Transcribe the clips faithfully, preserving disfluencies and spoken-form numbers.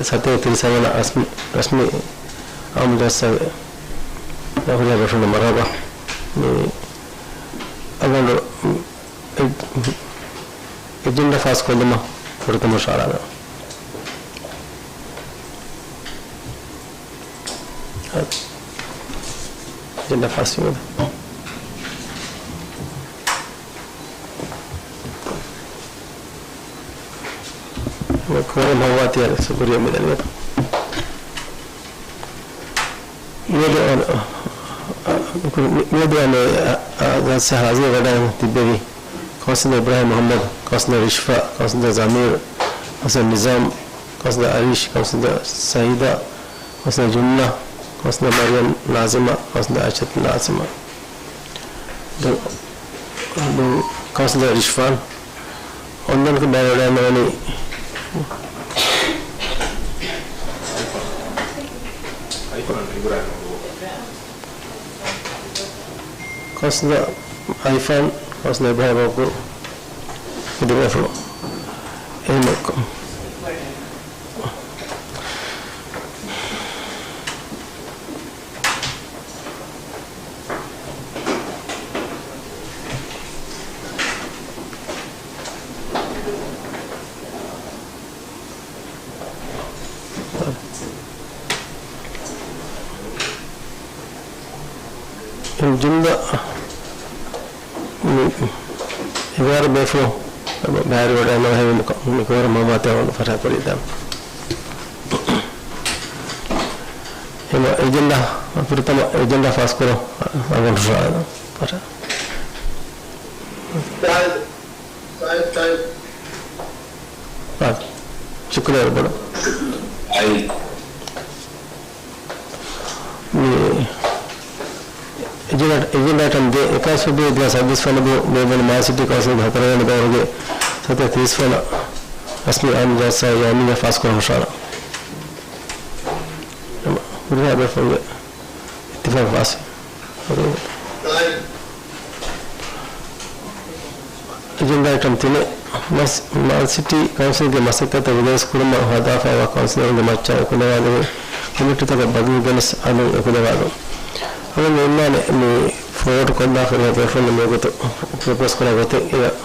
ސަތޭކަ ތިރީސް ވަނަ ރަސްމީ، ރަސްމީ އާއްމު ޖަލްސާގެ ހުރިހާ ބޭފުޅުން މަރުޙަބާ. މި އަގުގަނޑު އެ-، އެޖެންޑާ ފާސްކޮށްލުމަށް ފުރަތަމަ ޝާޅާ. އެޖެންޑާ ފާސް ވީމަ. ކޯރަމް ހަމަވާތީ ޝުކުރިއްޔާ މިދަނީ. މިއަދު ވާނެ، މިއަދު ވާނެ، އާ، އާ، ޖަލްސާ ހާޒިރު ވެވަޑައި ތިއްބެވި ކައުންސިލަރ އިބްރާހިމް މުޙައްމަދު، ކައުންސިލަރ ރިޝްފާ، ކައުންސިލަރ ޒަމީރު، ކައުންސިލަރ ނިޒާމް، ކައުންސިލަރ އަރީޝް، ކައުންސިލަރ ސައީދާ، ކައުންސިލަރ ޖުމްނާ، ކައުންސިލަރ މަރިޔަމް ނާޒިމާ، ކައުންސިލަރ އައިޝަތު ނާޒިމާ. ދެން، ދެން ކައުންސިލަރ ރިޝްފާން އޮންލައިންގެ ބައިވެރިވެވަޑައިގަންނަވަނީ. ކައުންސިލަރ އައިފާން، ކައުންސިލަރ އިބްރާހިމް އަބްދުލް ކުދި ބޭފުޅު. އެހެން ޖުމްލަ މި އެގާރަ ބޭފުޅުން ބައިވެރިވެވަޑައިގަންނަވަނީ ހެވީމަ މި ކޯރަމް ހަމަވާތީ އަޅުގަނޑު ފަށާފަރި ދާން. އެމަ އެޖެންޑާ، ފުރަތަމަ އެޖެންޑާ ފާސްކުރުން އަޅުގަނޑު ފަށާ. ޝުކުރިއްޔާ ބޮޑަށް. މި އެޖެންޑާ، އެޖެންޑާ އައިޓަމް ދެ، އެކާވީސް ފެބްރުއަރީ ދެހާސް ސައްބީސް ވަނަ ދުވަހު ބޭއްވުނު މާލެ ސިޓީ ކައުންސިލްގެ ހަތަރުވަނަ ދައުރުގެ ސަތޭކަ ތިރީސް ވަނަ ރަސްމީ އާއްމު ޖަލްސާއެއް އާއްމީންނާ ފާސްކުރަން ހުށަހަޅާ. ހުރިހާ ބޭފުޅުންގެ އިއްތިފާޤު ފާސްވި. އެޖެންޑާ އައިޓަމް ތިނެއް، މާލެ ސިޓީ ކައުންސިލްގެ މަސައްކަތްތައް ވިދާޅުވެސް ކުރުމަށް ހަދާފައިވާ ކައުންސިލަރުންގެ މައްޗަށް އެކުލަވާލެވޭ ކޮމިޓީތަކަށް ބަދަލު ގެނެސް އަލުން އެކުލަވާލުން. އަޅުގަނޑު އޮންނާނެ މި ފޯވަޑް ކޮށްލާފަ ހުރިހާ ބޭފުޅުން މިވަގުތު ޕްރޮޕޯސް ކުރާ ގޮތެއް އެ-،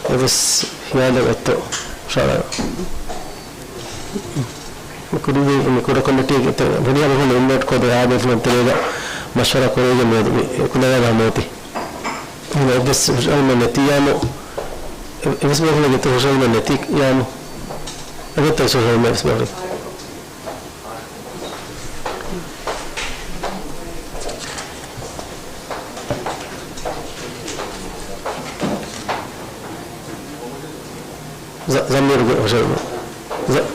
އެއްވެސް ހިޔާލެއް އޮތްތޯ؟ ކުރިން މި ކުޑަ ކޮމިޓީގެ ތެރޭ ހުރިހާ ބޭފުޅުން އިންވައިޓް ކޮށްދޭ އާ ބޭފުޅުން ތެރޭގަ މަޝްވަރާ ކުރެވިގެން މިއަދު މި އެކުލަވާލާ ހަމަވަތީ. އެއްވެސް ހުށަހެޅުމެއް ނެތިއްޔާމު، އެ-، އެއްވެސް ބޭފުޅުންގެ ހުށަހެޅުމެއް ނެތިއްޔާމު، އެގޮތަށް ހުށަހެޅުމެއް އެއްވެސް ބޭފުޅުން. ޒަ-، ޒަމީރުގެ ހުށަހެޅުމެއް. ޒަ-،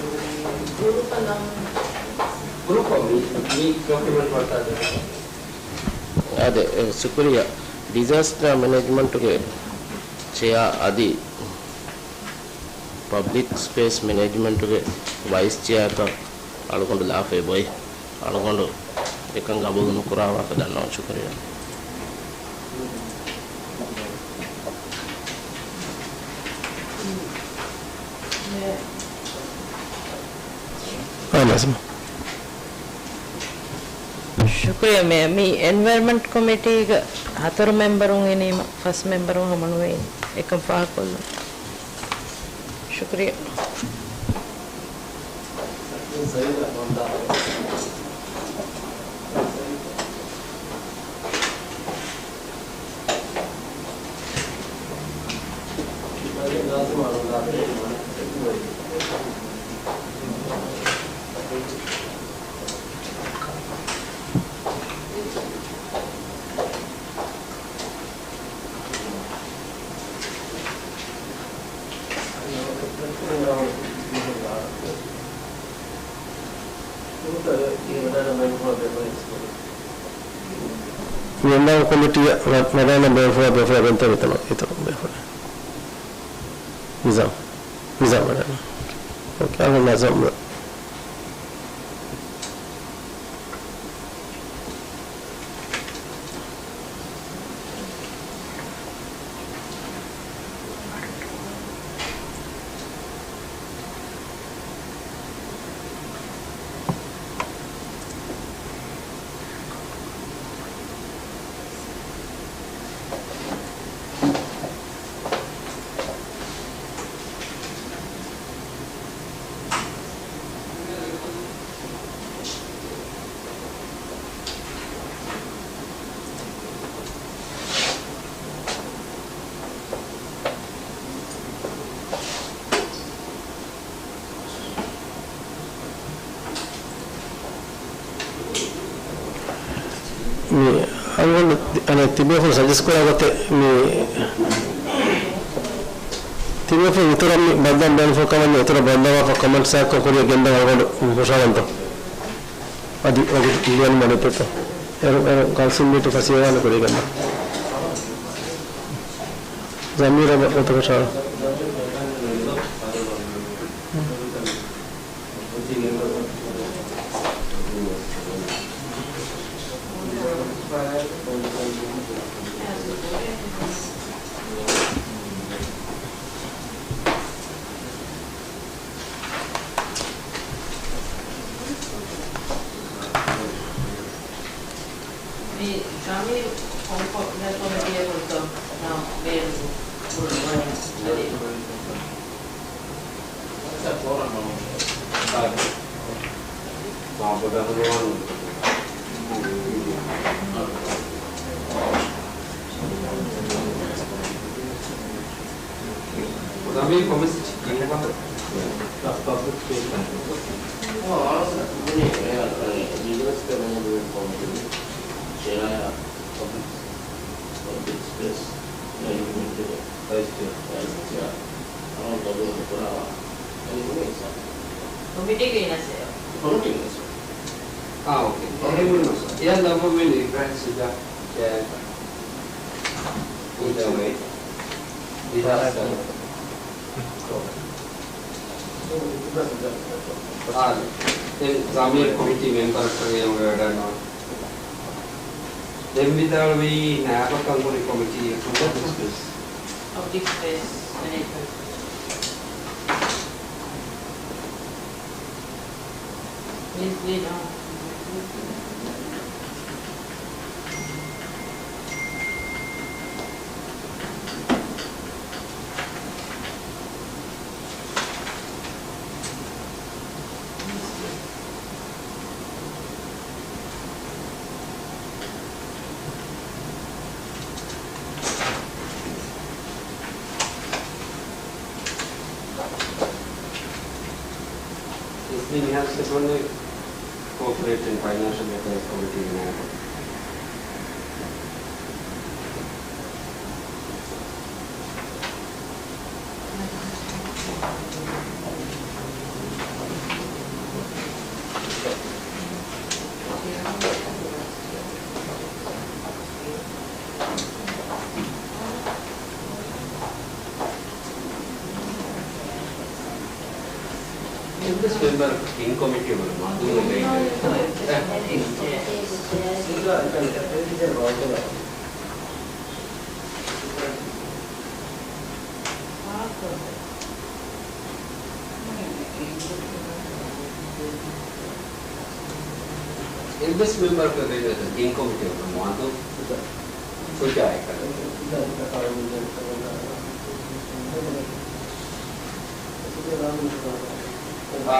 އާދެ، އެ، ޝުކުރިއްޔާ. ޑިޒާސްޓާ މެނޭޖްމަންޓުގެ ޗެއާ އަދި ޕަބްލިކް ސްޕޭސް މެނޭޖްމަންޓުގެ ވައިސް ޗެއާއަކަށް އަޅުގަނޑު ލާފައި ބޮއި. އަޅުގަނޑު އެކަން ގަބޫލު ނުކުރާވާކަށް ދަންނަވަން. ޝުކުރިއްޔާ. ޝުކުރިއްޔާ މޭޔަރ. މި އެންވަޔަރމަންޓް ކޮމިޓީގަ ހަތަރު މެމްބަރުން އިނީމަ، ފަސް މެމްބަރުން ހަމަނުވޭ. އެކަން ފާހަގަކޮށްލުން. ޝުކުރިއްޔާ. މި އެންޑާއި ކޮމިޓީއަށް ވަ-، ވަޑައިގަންނަ ބޭފުޅާ، ބޭފުޅާ ބެންތައް މިތަނަށް އިތުރު ބޭފުޅެއް. ނިޒާމް. ނިޒާމް ވަޑައިގަންނަ. އޯކޭ، އަހަރު ނިޒާމް. މި އަޅުގަނޑު ތި-، އަނެއް ތިބޭފުޅުން ސަޖެސްޓް ކުރާ ގޮތެއް މި ތިބޭފުޅުން އިތުރަށް މި ބައްދަލު ބޭނުންފުޅު ކަމަށް އިތުރަށް ބައްދަލުވާފަ ކޮމެންޓްސްއާއެކު ކުރިއަށް ގެންދަން އަޅުގަނޑު ހުށަހަޅަންތޯ. އަދި އޮތް ލިޔަން މަޑެއްޕެތޯ. އޭރު، އޭރު ކަލްސިން ބީޓު ފަސޭހަވާނެ ކުރީގަންނަ. ޒަމީރަށް އޮތަ ހުށަހަޅަ. މި ޝަމީމް ކޮންކޮ-، ކޮމިޓީއަށް ހުރިތޯ ނަމް ބޭނުން ކުރުން އޮންނަނީ. ޒަމީރް ކޮމެންޓްސް ކިޔުމަށް ޕަބްލިކް ސްޕޭސް ކަން. އާ، އާ، މި، އެ، އެ، ބިޒްނަސް ކަމެއް ކޮމިޓީ ޗެއާ ޕަބްލިކް، ޕަބްލިކް ސްޕޭސް މެނޭޖްމަންޓްގެ ވައިސް ޗެއާ، ވައިސް ޗެއާ އަޅުގަނޑު ގަބޫލު ކުރާ ކޮމިޓީގެ އިނަސް ކޮމިޓީގެ އިނަސް. އާ، އޯކޭ. އެހެންވީމަ އިޔާ ލައްވަމެން އިބްރާހިމް ސުޖާ ޗެއާ. އިން ދަ ވޭ. ޑިޒާސްޓަރ. އާ، ދެން ޒަމީރް ކޮމިޓީ މެމްބަރަކަށް އެ ވަޑަން. ދެން ވިދާޅުވީ ނާބަކަށް ހުރި ކޮމިޓީއަކުން ޕަބްލިކް ސްޕޭސް. ޕަބްލިކް ސްޕޭސް މެނޭޖްމަންޓް. ޕްލީޒް ވޭޓް. އިސްނި މިހާރު ސެކަންޑް ކޯޕަރޭޓް އެންޑް ފައިނޭންޝަލް އެފެއާޒް ކޮމިޓީގެ ނާއިބު. އެއްވެސް މެމްބަރަކު ތިން ކޮމިޓީ ވަރަށް މަދުވެ ބޭނުން. އެއްވެސް މެމްބަރަކު ބޭނުން ތިން ކޮމިޓީ ވަރަށް މަދު. ސުޖާ އެކަނި. އާ.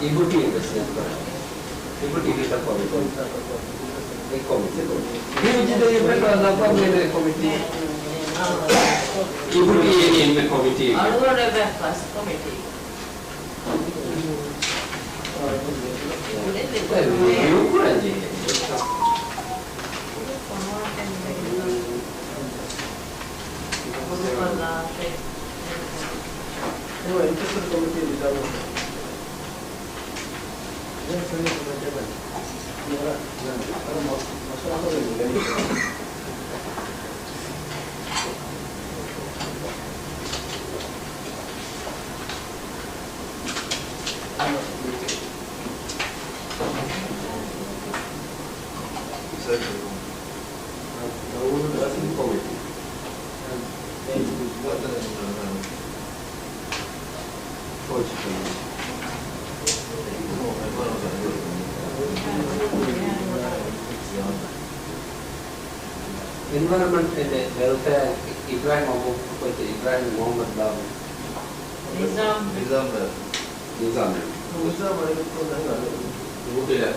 އިބުޓީ އެއްވެސް ނެތް. އިބުޓީ ވިތަ ކޮމިޓީ. އެ ކޮމިޓީ. މި މުޖިދަ އިބްރަކަށް ލައްވަން މޭނެ ކޮމިޓީ. އިބުޓީ އެނީ އެންމެ ކޮމިޓީ. އަޅުގަނޑު އެބަ ފަސް ކޮމިޓީ. ރިވިއު ކުރަން ޖެހޭ. އެންވަޔަރަންމަންޓް އެންޑް ވެލްފެއާ، އިބްރާހިމް އަބޫ ކޮއްޗެ، އިބްރާހިމް މުހައްމަދު ބާބު. ނިޒާމް. ނިޒާމް. ނިޒާމް. ނިޒާމް އައި ކޮން ދަން ނޫކިލެއަރ.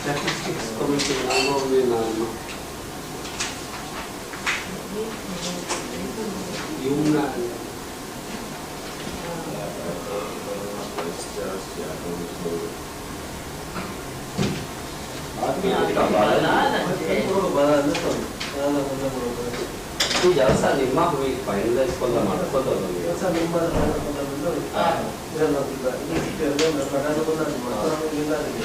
ސްޓެޓިސްޓިކްސް ކޮމިޓީ އަންގަވަނީ ނާންނަ. ޔުމްނާ. މި ޖަލްސާ ނިންމާފަ މި ފައިނަލައިޒް ކޮށްލަ މަޑުކޮށްލަ ދޮންވީ. ޖަލްސާ ނިންމާ ފައިނަލް ކޮށްލަ ދޮންވީ. އާ. ދެން މި ކަން ކޮށްލާ މަސައްކަތް ގެންދާ ދެން މި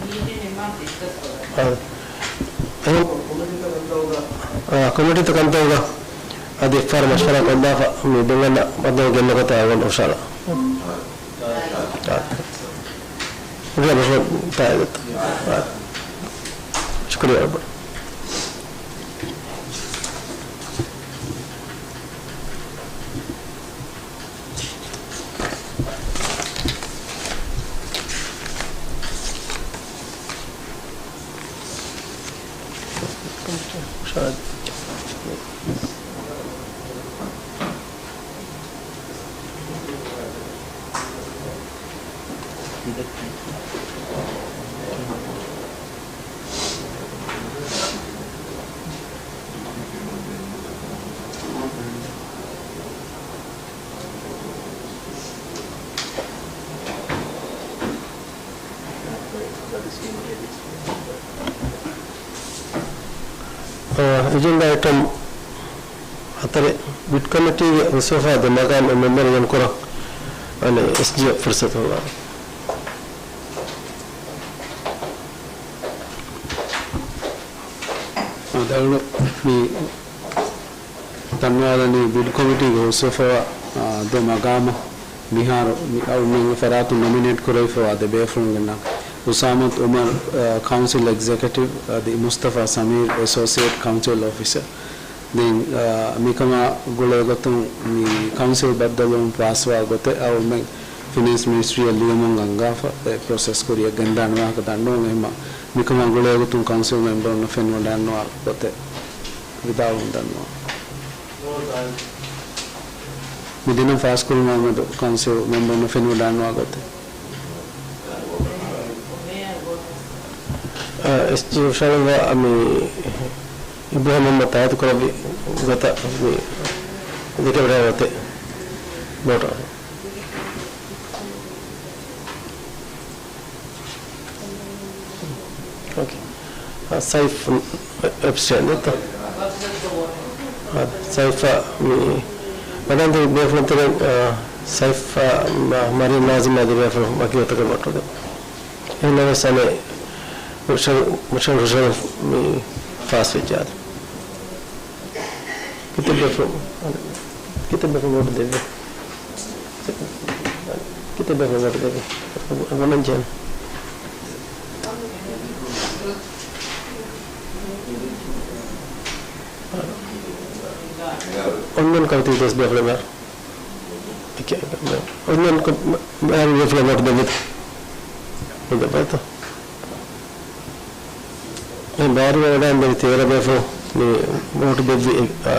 މީޓިން ނިންމާ ދިސްކަސް ކޮށްލަން. އާ. އާ، ކޮމިޓީތައް ކަންތައްގަ އަދި އެއްފަހަރު މަޝްވަރާ ކޮށްލާފަ މި ދެން އަންނަ މައްދަނަ ގެންނަ ގޮތަށް އަޅުގަނޑު ހުށަހަޅާ. އާ. އާ. ޝުކުރިއްޔާ ރައްބަނާ. އެޖެންޑާ އައިޓަމް ހަތަރެއް، ބިޑް ކޮމިޓީގެ ހުސްވެފައި ދެ މަގާމް އެ މެމްބަރު އިއުން ކުރަން އަނެއް އެސްޖީއަށް ފުރުސަތު ހޯދާނެ. އަދި އަޅުގަނޑު މި ދަންނަވާލަނީ ބިޑް ކޮމިޓީގެ ހުސްވެފަވާ، އާ، ދެ މަގާމަށް މިހާރު މި އަޅުމެންގެ ފަރާތުން ނޮމިނޭޓް ކުރެވިފަވާ ދެ ބޭފުޅުންގެ ނަން. އުސާމަތު އުމަރު، އާ، ކައުންސިލް އެގްޒެކެޓިވް، އަދި މުސްތަފާ ސަމީރް، އެސޯސިއޭޓް ކައުންސިލް އޮފިސަރ. ދެން، އާ، މިކަމާ ގުޅޭ ގޮތުން މި ކައުންސިލް ބައްދަލުވުން ފާސްވާ ގޮތެއް އަޅުމެން ފިނޭންސް މިނިސްޓްރީއަށް ލިޔުމުން އަންގާފަ އެ ޕްރޮސެސް ކުރިއަށް ގެންދާނެ ވާހަކަ ދަންނަވަން. އެހެންމަ މިކަމާ ގުޅޭ ގޮތުން ކައުންސިލް މެމްބަރުންނަށް ފެންވަޑާންނަވާ ގޮތެއް ވިދާޅުވުން ދަންނަވަން. މި ދިނަން ފާސްކުރުމާ މެދު ކައުންސިލް މެމްބަރުންނަށް ފެނިވަޑާންވާ ގޮތެއް. އާ، އެސްޖީ ހުށަހަޅުއްވާ މި އިބްރާހިމް މުހައްމަދު ތާއީދު ކުރެއްވި ގޮތަށް މި ދެކެވަޑައިގަތޭ ނޯޓު. އޯކޭ. އާ، ސައިފް އެބްސްޓޭން ނެތްތަ؟ އާ، ސައިފްއާ މި ވަޑާންދެވި ބޭފުޅުން ތެރެއިން، އާ، ސައިފްއާ މަ-، މަރިޔަމް ނާޒިމް އަދި ބޭފުޅުން ވަކި ގޮތަކަށް ވޯޓު ދެވި. އެހެންނަމަވެސް އަނެއް މުޝަރ-، މުޝަރަފް މި ފާސް ވެއްޖެ އާދެ. ކިތައް ބޭފުޅުން، ކިތައް ބޭފުޅުން ވޯޓު ދެއްވި؟ ކިތައް ބޭފުޅުން ވޯޓު ދެއްވި؟ ގުނަން ޖެހޭނެ. އޮންލައިން ކަމަށް ތިބި ދެސް ބޭފުޅުން ވެ. އެކެ-، އެކެ-، އޮންލައިން ކޮ-، މަ-، މަ-، ބޭފުޅުން ވޯޓު ދެއްވި. ދެއްވިތަ؟ މި ބާރުގަ ވަޑާން ދެވި ތޭރަ ބޭފުޅުން މި ވޯޓު ދެއްވި އެ-، އާ،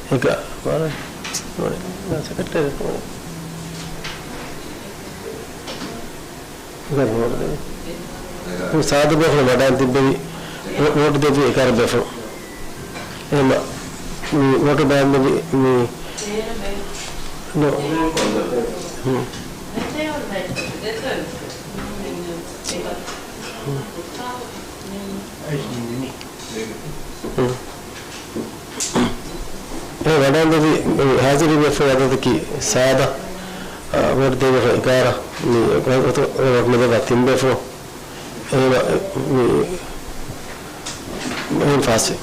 އެކަ-، ބާރަ-، ސެކްރެޓަރީ އެކަ ވޯޓު ދެވި. މި ސާދަ ބޭފުޅުން ވަޑާން ތިއްބެވި ވޯ-، ވޯޓު ދެއްވި އެކަހަރަ ބޭފުޅުން. އެހެންމަ، މި ވޯޓު ބާންދެވި މި ނޯ-، ހުން. އެ ވަޑާންދެވި ހާޒިރީ ވެފަ ވަދަދަކީ ސާދަ، އަ، ވޯޓް ދެވި އެގާރަ، މި ވޯޓް ނުދެވާ ތިން ބޭފުޅު. އެހެން މި، އެހެން ފާސްވި.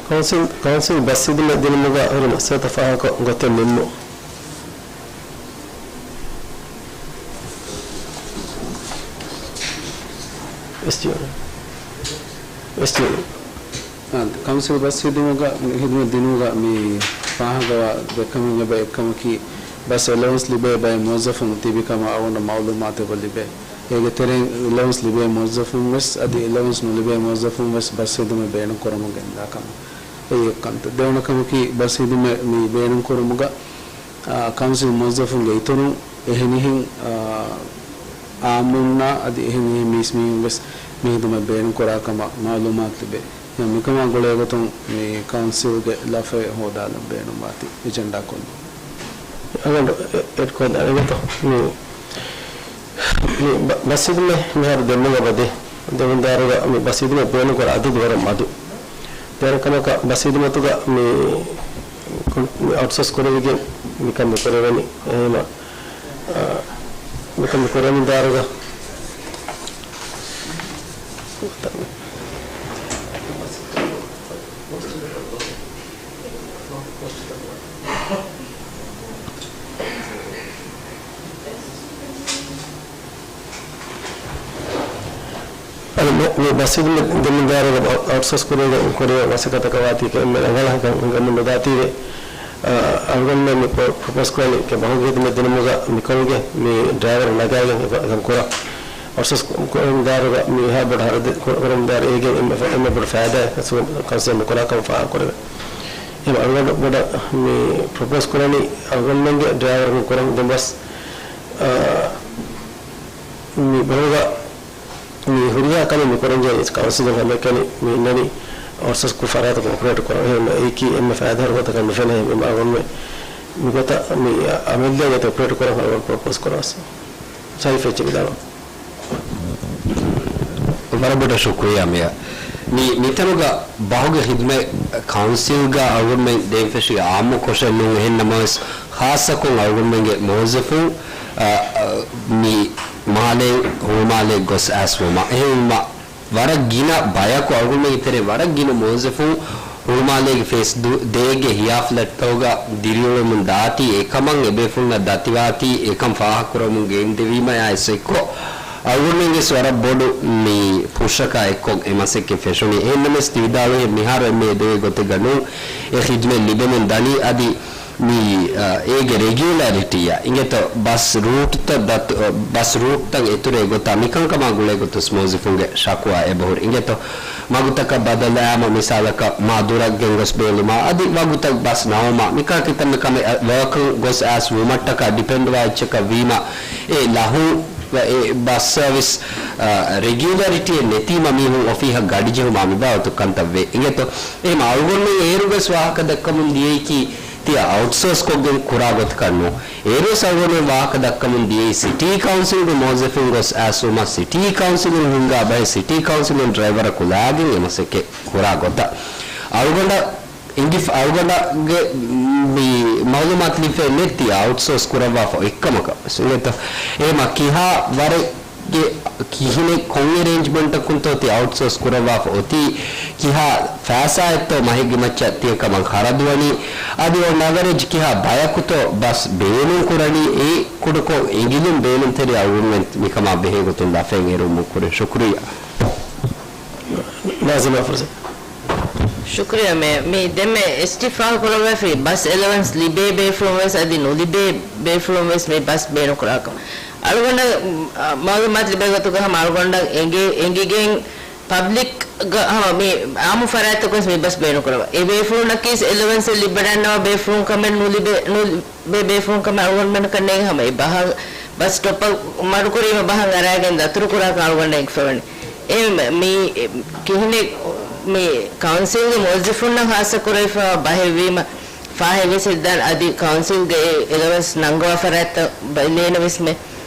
ކައުންސިލް، ކައުންސިލް ބަސް ހިދުމަތް ދިނުމުގަ ހުރި މައްސަލަތައް ފާހަގަކޮށް ގޮތެއް ނިންމުން. އެސްޓީއޯ. އެސްޓީއޯ. އާ، ކައުންސިލް ބަސް ހިދުމުގަ، ހިދުމަތް ދިނުމުގަ މި ފާހަގަވާ ދެ ކަމުން އެބަ އެއްކަމަކީ، ބަސް އެލަވަންސް ލިބޭ ބައެއް މުވައްޒަފުން ތިބި ކަމަށް އަޅުގަނޑަށް މައުލޫމާތު އެބަ ލިބޭ. އޭގެ ތެރެއިން އެލަވަންސް ލިބޭ މުވައްޒަފުން ވެސް އަދި އެލަވަންސް ނުލިބޭ މުވައްޒަފުން ވެސް ބަސް ހިދުމަތް ބޭނުން ކުރަމުން ގެންދާ ކަމަށް. އެއީ އެއް ކަންތައް. ދެވަނަ ކަމަކީ، ބަސް ހިދުމަތް މި ބޭނުން ކުރުމުގަ، އާ، ކައުންސިލް މުވައްޒަފުންގެ އިތުރުން އެހެނިހެން، އާ، އާއްމުންނާ އަދި އެހެނިހެން މީސްމީހުން ވެސް މި ހިދުމަތް ބޭނުން ކުރާ ކަމަށް މައުލޫމާތު ލިބޭ. މިކަމާ ގުޅޭގޮތުން މި ކައުންސިލްގެ ލަފައެއް ހޯދާލަން ބޭނުންވާތީ އެޖެންޑާ ކޮށްލުން. އަގަނޑު އެ-، އެޑްކޮށް ދާނެގޮތަށް މި، މި ބަ-، ބަސް ހިދުމަތް މިހާރު ދެމުގަ ބަދޭ. ދެމުންދާރުގަ މި ބަސް ހިދުމަތް ބޭނުންކުރާ އަދަދު ވަރަށް މަދު. ދެވަނަ ކަމަކަށް ބަސް ހިދުމަތުގަ މި ކޮން-، މި އައުޓްސޯސް ކުރެވިގެން މިކަން މި ކުރެވެނީ. އެހެންމަ، އާ، މިކަން މި ކުރެވެން ދާރުގަ އަދި މި، މި ބަސް ހިދުމަތް ދެމުންދާރުގަ އައުޓްސޯސް ކުރުމުގެ ކުރިއަށް މަސައްކަތަކަށް ވާތީ އެންމެ ރަނގަޅަކަށް ހިނގަމުން ނުދާތީވެ. އަޅުގަނޑުމެން މި ޕްރޮ-، ޕްރޮޕޯސް ކުރަނީ ބަހުގެ ހިދުމަތް ދިނުމުގަ މިކޮންގެ މި ޑްރައިވަރު ނަގާގެން އެކަން ކުރަން. އައުޓްސޯސް ކުރުމުގެ ދާރުގަ މިހާ ބޮޑު ހަރަދެއް ކުރަމުން ދާރު އޭގެން އެންމެ ފަ-، އެންމެ ބޮޑު ފައިދާއެއް ކައުންސިލް ނުކުރާކަމަށް ފާހަގަކުރެވޭ. އެހެން އަޅުގަނޑު ބޮޑަށް މި ޕްރޮޕޯސް ކުރަނީ އަޅުގަނޑުމެންގެ ޑްރައިވަރުން ކުރަން ދެން ބަސް، އާ، މި ބަހުގަ މި ހުރިހާ ކަމެއް މި ކުރަންޖެހޭ ކައުންސިލުން ހަމައެކަނި މި އިންނަނީ އައުޓްސޯސް ކުރި ފަރާތަކުން އޮޕަރޭޓް ކުރަން. އެހެން އެއީކީ އެންމެ ފައިދާހުރި ގޮތަކަށް ނުފެނޭ. އެހެން އަޅުގަނޑުމެން މިގޮތަށް މި އަމަލިއްޔާ ގޮތަށް އޮޕަރޭޓް ކުރަން އަޅުގަނޑު ޕްރޮޕޯސް ކުރަން. ސައިފް އެއްޗެއް ވިދާޅުވާ. ވަރަށް ބޮޑަށް ޝުކުރިއްޔާ މިޔާ. މި، މިތަނުގަ ބަހުގެ ހިދުމަތް ކައުންސިލްގަ އަޅުގަނޑުމެން ދޭން ފެށީ އާއްމު ކޮށެއް ނޫން. އެހެން ނަމަވެސް، ޚާއްޞަކޮށް އަޅުގަނޑުމެންގެ މުވައްޒަފުން، އަ، އަ، މި މާލެއިން ހުޅުމާލެއަށް ގޮސް އައިސްވުމަށް. އެހެންވީމަ، ވަރަށް ގިނަ ބަޔަކު، އަޅުގަނޑުމެންގެ ތެރޭ ވަރަށް ގިނަ މުވައްޒަފުން ހުޅުމާލޭގެ ފޭސް ދު-، ދޭގެ ހިޔާ ފްލެޓްތަކުގަ ދިރިއުޅެމުން ދާތީ، އެކަމަށް އެބޭފުޅުންނަށް ދަތިވާތީ، އެކަން ފާހަގަކުރަމުން ގެންދެވީމަޔާ އެސް އެއްކޮށް، އަޅުގަނޑުމެންގެސް ވަރަށް ބޮޑު މި ޕުޝަކާ އެއްކޮށް އެ މަސައްކަތް ފެށުނީ. އެހެންނަމަވެސް ތި ވިދާޅުވިހެން މިހާރު އެންމެ އެދެވޭ ގޮތެއްގަ ނޫން އެ ޚިދުމަތް ލިބެމުން ދަނީ. އަދި މި، އަ، އޭގެ ރެގިއުލަރިޓީއާ އިނގޭތޯ ބަސް ރޫޓްތައް ދަތު-، އަ، ބަސް ރޫޓްތައް އެތުރޭ ގޮތާ މިކަންކަމާ ގުޅޭ ގޮތުސް މުވައްޒަފުންގެ ޝަކުވާ އެބަހުރި. އިނގޭތޯ މަގުތަކަށް ބަދަލުއައިމަ މިސާލަކަށް މާ ދުރަށް ގެންގޮސް ބޭލުމާ އަދި ވަގުތަށް ބަސް ނައުމާ މިކާ ކިތަންމެ ކަމެއް އަ، ވަރަކަށް ގޮސް އައިސް ވުމަށްޓަކާ ޑިޕެންޑްވާ އެއްޗަކަށް ވީމަ އެ ލަހުން އެ ބަސް ސަރވިސް، އަ، ރެގިއުލަރިޓީއެއް ނެތީމަ މީހުން އޮފީހަށް ގަޑިޖެހުމާ މިބާވަތު ކަންތައް ވޭ. އިނގޭތޯ އެހެމަ އަޅުގަނޑުމެން އޭރުވެސް ވާހަކަ ދައްކަމުން ދިޔައީކީ ތިޔަ އައުޓްސޯސް ކޮށްގެން ކުރާ ގޮތަކަށް ނޫން. އޭރުވެސް އަޅުގަނޑުމެން ވާހަކަ ދައްކަމުން ދިޔައީ ސިޓީ ކައުންސިލުގެ މުވައްޒަފުން ގޮސް އައިސްވުމަށް ސިޓީ ކައުންސިލުން ހިންގާ ބަހެއް ސިޓީ ކައުންސިލުން ޑްރައިވަރަކު ލާގެން އެ މަސައްކަތް ކުރާ ގޮތަށް. އަޅުގަނޑަށް އިނގިފަ-، އަޅުގަނޑަށް މި މައުލޫމާތު ލިބިފައެއް ނެތް ތި އައުޓްސޯސް ކުރައްވާފަ އޮތްކަމަކަށް ވެސް. އިނގޭތޯ އެހެމަ ކިހާ ވަރެއްގެ ކިހިނެއް ކޮން އެރޭންޖްމަންޓަކުންތޯ ތި އައުޓްސޯސް ކުރައްވާފަ އޮތީ، ކިހާ ފައިސާއެއްތޯ މަހެއްގެ މައްޗަށް ތިޔަ ކަމަށް ޚަރަދުވަނީ، އަދި އޮން އަވަރޭޖް ކިހާ ބަޔަކުތޯ ބަސް ބޭނުން ކުރަނީ، އެ ކުޑަކޮށް އެނގިލުން ބޭނުންތެރި އަޅުގަނޑުމެން މިކަމާ ބެހޭ ގޮތުން ލަފައެއް އެރުވުމުން ކުރިން ޝުކުރިއްޔާ. ނާޒިމާ ފުރުސަތު. ޝުކުރިއްޔާ މޭޔަރ. މި ދެންމެ އެސްޓީ ފާހަގަކުރައްވާފައި ބަސް އެލަވެންސް ލިބޭ ބޭފުޅުން ވެސް އަދި ނުލިބޭ ބޭފުޅުން ވެސް މި ބަސް ބޭނުންކުރާކަމަށް. އަޅުގަނޑަށް، މަ، މައުލޫމާތު ލިބޭ ގޮތުގަ ހަމަ އަޅުގަނޑަށް އެނގޭ، އެނގިގެން ޕަބްލިކްގަ ހަމަ މި އާއްމު ފަރާތްތަކުން ވެސް މި ބަސް ބޭނުންކުރައްވާ. އެ ބޭފުޅުންނަކީ އެލަވެންސެއް ލިބިވަޑަންނަވާ ބޭފުޅުން ކަމެއް ނުލިބޭ، ނުލިބޭ ބޭފުޅުން ކަމެއް އަޅުގަނޑުމެންނަކަށް ނޭނގެ ހަމަ އެ ބަހަށް ބަސް ސްޓޮޕަށް މަޑުކުރީމަ ބަހަށް އަރާގެން ދަތުރުކުރާކަން އަޅުގަނޑަށް އެނގިފަވަނީ. އެ މި، މި ކިހިނެއް މި ކައުންސިލްގެ މުވައްޒަފުންނަށް ހާއްސަކުރެވިފައިވާ ބަހެއްވީމަ، ފާހެއް ވެސް އެއްދާން އަދި ކައުންސިލްގެ އެ އެލަވެންސް ނަންގަވާ ފަރާތްތައް ބަލޭނެ ވެސްމެ.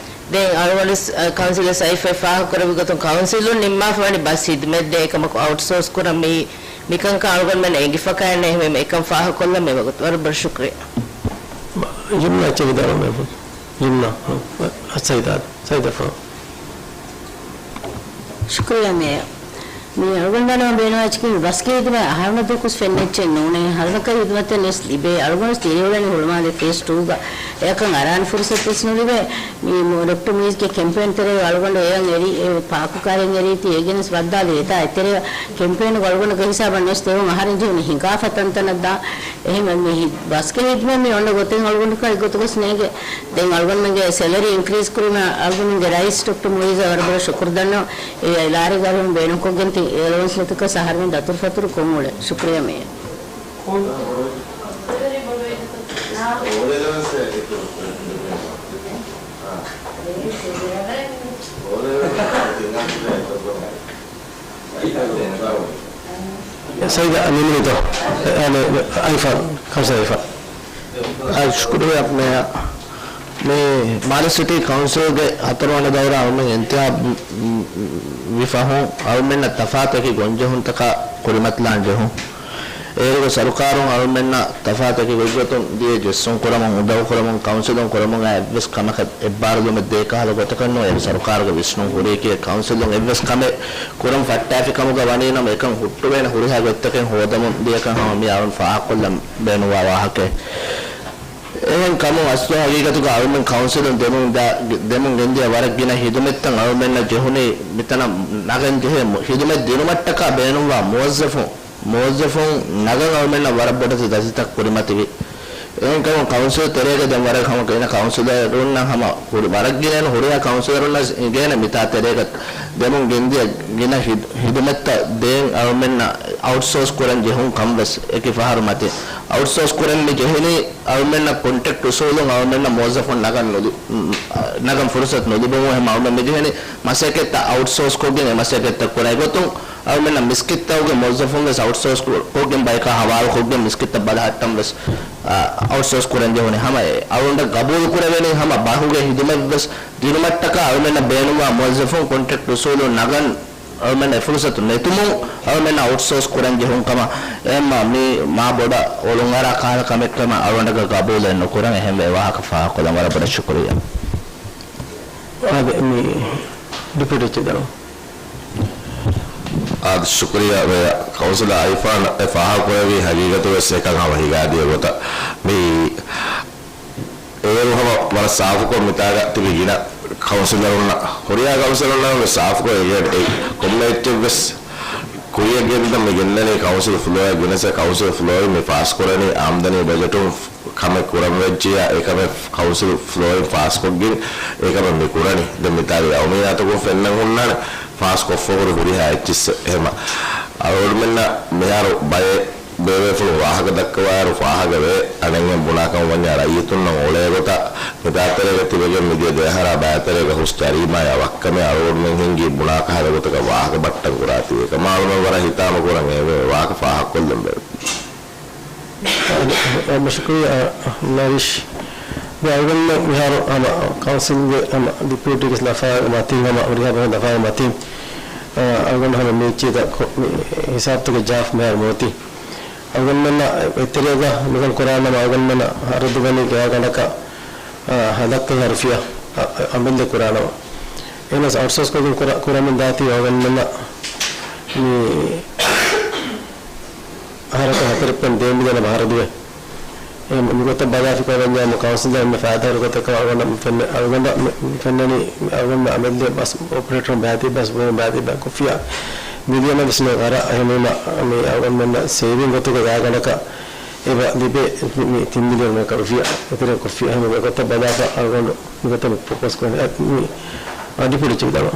ދެން އަޅުގަނޑު ސް-، އަ، ކައުންސިލަށް ސައިފައި ފާހަގަކުރެއްވި ގޮތުން ކައުންސިލުން ނިންމާފަވަނީ ބަސް ހިދުމަތް ދޭ ކަމަކު އައުޓްސޯސް ކުރަން މި، މިކަންކަން އަޅުގަނޑުމެން އެނގިފަކާ އެހެންވެ އެކަން ފާހަގަކޮށްލަން މި ވަގުތު. ވަރަށް ބޮޑަށް ޝުކުރިއްޔާ. ޔުމްނާ އެއްޗެއް ވިދާޅުވާ މޭ. ޔުމްނާ. ސައިދާ. ސައިދާ ފާ. ޝުކުރިއްޔާ މޭޔަރ. މި އަޅުގަނޑުމެންނަށް ބޭނުންވާ އެއްޗަކީ މި ބަސްގެ ހިދުމަތް އަހަރުންނަށް ދުވަހަކުވެސް ފެންނަ އެއްޗެއް ނޫނޭ. ހަރުނަކަށް ހިދުމަތެއް ނެސް ލިބޭ. އަޅުގަނޑު ދިރިއުޅެނީ ހުޅުމާލެ ފޭސް ޓޫގަ. އެއަކަށް އަރާނެ ފުރުސަތުވެސް ނުލިބޭ. މި މު-، ޑޮކްޓަރ މުއިޒްގެ ކެމްޕޭން ތެރޭގަ އަޅުގަނޑު އެޔަށް އެރި، އެ ފާކުކާރިން އެރީތީ އޭގެންވެސް ވައްދާލި ވެތާ އެތެރެއަށް ކެމްޕޭނުގަ އަޅުގަނޑު ހިސާބަށް ނެސް ދެވުން އަހަރެން ޖެހުނީ ހިނގާފަ ތަންތަނަށް ދާ. އެހެން މި ހި-، ބަސްގެ ހިދުމަތް މި އޮންނަ ގޮތެއް އަޅުގަނޑަކަށް އެގޮތުގަސް ނޭނގެ. ދެން އަޅުގަނޑުމެންގެ ސެލަރީ އިންކްރީޒް ކުރީމަ އަޅުގަނޑުމެންގެ ރައީސް ޑޮކްޓަރ މުއިޒަށް ވަރަށް ބޮޑަށް ޝުކުރު ދަންނަވަން. އެ ލާރިގަ އަޅުގަނޑު ބޭނުންކޮށްގެން ތި އެލަވެންސް ނެތުކަސް އަހަރުމެން ދަތުރުފަތުރު ކޮށްއުޅެން. ޝުކުރިއްޔާ މޭޔަރ. ސައިދާ ނިމުނިތޯ؟ އައިފާން، ކައުންސިލަރ އައިފާން. އާ، ޝުކުރިއްޔާ މޭޔަރ. މި މާލެ ސިޓީ ކައުންސިލްގެ ހަތަރުވަނަ ދައުރާ އަޅުމެން އިންތިހާބު ވި ފަހުން އަޅުމެންނަށް ތަފާތު އެކި ގޮންޖެހުންތަކާ ކުރިމަތިލާން ޖެހުން. އޭރުގެ ސަރުކާރުން އަޅުމެންނަށް ތަފާތު އެކި ގޮތްގޮތުން ދިޔަ ޖެއްސުން ކުރަމުން، އުނދަގޫ ކުރަމުން، ކައުންސިލުން ކުރަމުން އެއްވެސް ކަމަކަށް އެއްބާރުލުމެއް ދޭ ކަހަލަ ގޮތަކަށް ނޫން. އޭރު ސަރުކާރުގެ ވިސްނުން ހުރިއެކީ ކައުންސިލުން އެއްވެސް ކަމެއް ކުރަން ފައްޓާފި ކަމުގަ ވަނީ ނަމަ، އެކަން ހުއްޓުވޭނެ ހުރިހާ ގޮތްތަކެއް ހޯދަމުން ދިޔަކަން ހަމަ މި އަޅުން ފާހަގަކޮށްލަން ބޭނުންވާ ވާހަކައެއް. އެހެން ކަމުން އަސްލު ހަގީގަތުގަ އަޅުމެން ކައުންސިލުން ދެމުން ދާ-، ދެމުން ގެންދިޔަ ވަރަށް ގިނަ ހިދުމަތްތައް އަޅުމެންނަށް ޖެހުނީ މިތަނަށް ނަގަން ޖެހޭ މު-، ހިދުމަތް ދިނުމަށްޓަކާ ބޭނުންވާ މުވައްޒަފުން، މުވައްޒަފުން ނަގަން އަޅުމެންނަށް ވަރަށް ބޮޑެތި ދަތިތައް ކުރިމަތިވި. އެހެންކަމުން ކައުންސިލް ތެރޭގަ ދެން ވަރަށް ހަމަ ގިނަ ކައުންސިލަރުންނަށް ހަމަ ހުރި ވަރަށް ގިނައިން ހުރިހާ ކައުންސިލަރުންނަށް އިނގޭނެ މިތާ ތެރޭގަ ދެމުން ގެންދިޔަ ގިނަ ހިދު-، ހިދުމަތްތައް ދޭން އަޅުމެންނަށް އައުޓްސޯސް ކުރަން ޖެހުން ކަން ވެސް އެކި ފަހަރު މަތި. އައުޓްސޯސް ކުރަން މި ޖެހެނީ އަޅުމެންނަށް ކޮންޓްރެކްޓް އުސޫލުން އަޅުމެންނަށް މުވައްޒަފުން ނަގަން ނުލި-، ނަގަން ފުރުސަތު ނުލިބުމުން ހަމަ އަޅުމެން މި ޖެހެނީ މަސައްކަތްތައް އައުޓްސޯސް ކޮށްގެން އެ މަސައްކަތްތައް ކުރާ ގޮތުން އަޅުމެންނަށް މިސްކިތްތަކުގެ މުވައްޒަފުން ވެސް އައުޓްސޯސް ކޮށްގެން ބަޔަކާ ހަވާލުކޮށްގެން މިސްކިތްތައް ބަލަހައްޓަން ވެސް، އަ، އައުޓްސޯސް ކުރަން ޖެހުނީ. ހަމަ އެ އަޅުގަނޑަށް ގަބޫލު ކުރެވެނީ ހަމަ ބަހުގެ ހިދުމަތް ވެސް ދިނުމަށްޓަކާ އަޅުމެންނަށް ބޭނުންވާ މުވައްޒަފުން ކޮންޓްރެކްޓް އުސޫލުން ނަގަން އަޅުމެން އެ ފުރުސަތު ނެތުމުން އަޅުމެން އައުޓްސޯސް ކުރަން ޖެހުން ކަމަށް އެހެންމަ މީ މާ ބޮޑަށް އޮޅުންއަރާ ކަހަލަ ކަމެއްކަމަށް އަޅުގަނޑަކަށް ގަބޫލެއް ނުކުރަން. އެހެންވެ އެ ވާހަކަ ފާހަގަކޮށްލަން ވަރަށް ބޮޑަށް ޝުކުރިއްޔާ. އާދެ، މި ޑިޕިއުޓީ ޗެއަރމަން. އާދެ، ޝުކުރިއްޔާ މޭޔަރ. ކައުންސިލަރ އައިފާން އެ ފާހަގަކުރެއްވި ހަގީގަތު ވެސް އެކަން ހަމަ ހިގާދިޔަ ގޮތަށް މި އޭރު ހަމަ ވަރަށް ސާފުކޮށް މިތާގަ ތިބި ގިނަ ކައުންސިލަރުންނަށް، ހުރިހާ ކައުންސިލަރުންނަށް ވެސް ސާފުކޮށް އެނގޭނެ އެއީ ކޮންމެ އެއްޗެއް ވެސް ކުރިއަށް ގެންދަން މި ގެންނަނީ ކައުންސިލް ފްލޯއެއް ގިނަސް ކައުންސިލް ފްލޯއިން މި ފާސްކުރަނީ އާމްދަނީ ބަޖެޓުން ކަމެއް ކުރަން ވެއްޖިއްޔާ އެކަމެއް ކައުންސިލް ފްލޯއިން ފާސްކޮށްގެން އެކަމެއް މި ކުރަނީ. ދެން މިތާގެ އައުމީނާތަކުން ފެންނަން ހުންނާނެ ފާސްކޮށްފަ ހުރި ހުރިހާ އެއްޗިއްސެއް. އެހެމަ އަޅުގަނޑުމެންނަށް މިހާރު ބައެއް ބޭބޭފުޅުން ވާހަކަ ދައްކަވާއިރު ފާހަގަވޭ، އަނެއްހެން ބުނާކަން ވަންޏާ ރައްޔިތުންނަށް އުޅޭ ގޮތަށް މިތާތެރޭގަ ތިބެގެން މިދިޔަ ދެއަހަރާ ބައިތެރޭގަ ހުސް ޖަރީމާޔާ ވައްކަމެއް އަޅުގަނޑުމެން ހިންގީ ބުނާ ކަހަލަ ގޮތަކަށް ވާހަކަ ބައްޓަން ކުރާތީ. އެކަމާ އަޅުމެން ވަރަށް ހިތާމަ ކުރަން އެވެ ވާހަކަ ފާހަގަކޮށްލަން ބޭނުން. އާދެ، އާދެ، ޝުކުރިއްޔާ، ނަރީޝް. ދެން އަޅުގަނޑު މިހާރު ހަމަ ކައުންސިލްގެ ހަމަ ޑިޕިއުޓީގެ ލަފާގެ މަތިން ހަމަ ހުރިހާ ބަހުން ލަފާގެ މަތިން، އާ، އަޅުގަނޑު ހަމަ މީޗީތައް ކޮ-، މި ހިސާބުތަކެއް ޖާފް މިހާރު މޮޅުތީ. އަޅުގަނޑުމެންނަށް އެތެރޭގަ މިކަން ކުރާނަމަ އަޅުގަނޑުމެންނަށް ހަރަދުވަނީ ގާ ގަނޑަކަށް، އާ، ހަތް ލައްކަ ހަރުފިޔާ، އަ، އަ، އަމިއްލަ ކުރާނަމަ. އެހެނަސް އައުޓްސޯސް ކޮށްގެން ކުރާ-، ކުރަމުން ދާތީ އަޅުގަނޑުމެންނަށް މި އަހަރަކަށް ހަތަރެއް ޕޮއިންޓް ދޭއް މިލިއަނަށް ހަރަދުވޭ. އެ މިގޮތަށް ބަލާފިކަމަށް ވަންޏާ މި ކައުންސިލަށް އެންމެ ފައިދާހުރި ގޮތަކަށް އަޅުގަނޑަށް މި ފެންނަ-، އަޅުގަނޑަށް މި ފެންނަނީ މި އަޅުގަނޑު އަމިއްލަ ބަސް އޮޕަރޭޓަރުން ބައިތި ބަސް ބޯއިން ބައިތި ބައި ކޮށްފިޔާ. މިލިއަނަށް ވެސް ނުވަރަށް އެހެންވީމަ، މި އަޅުގަނޑުމެންނަށް ސޭވިން ގޮތުގަ ގާގަނޑަކަށް އެބަ ލިބޭ މި ތިން މިލިއަން ކަރުފިޔާ އެތެރެ ކޮށްފި. އެހެންވެ މިގޮތަށް ބަލާފަ އަޅުގަނޑު މިގޮތަށް މި ފޯކަސް ކުރަނީ. އެ، މި އަދި ޕުޑިޗި ދަނާ.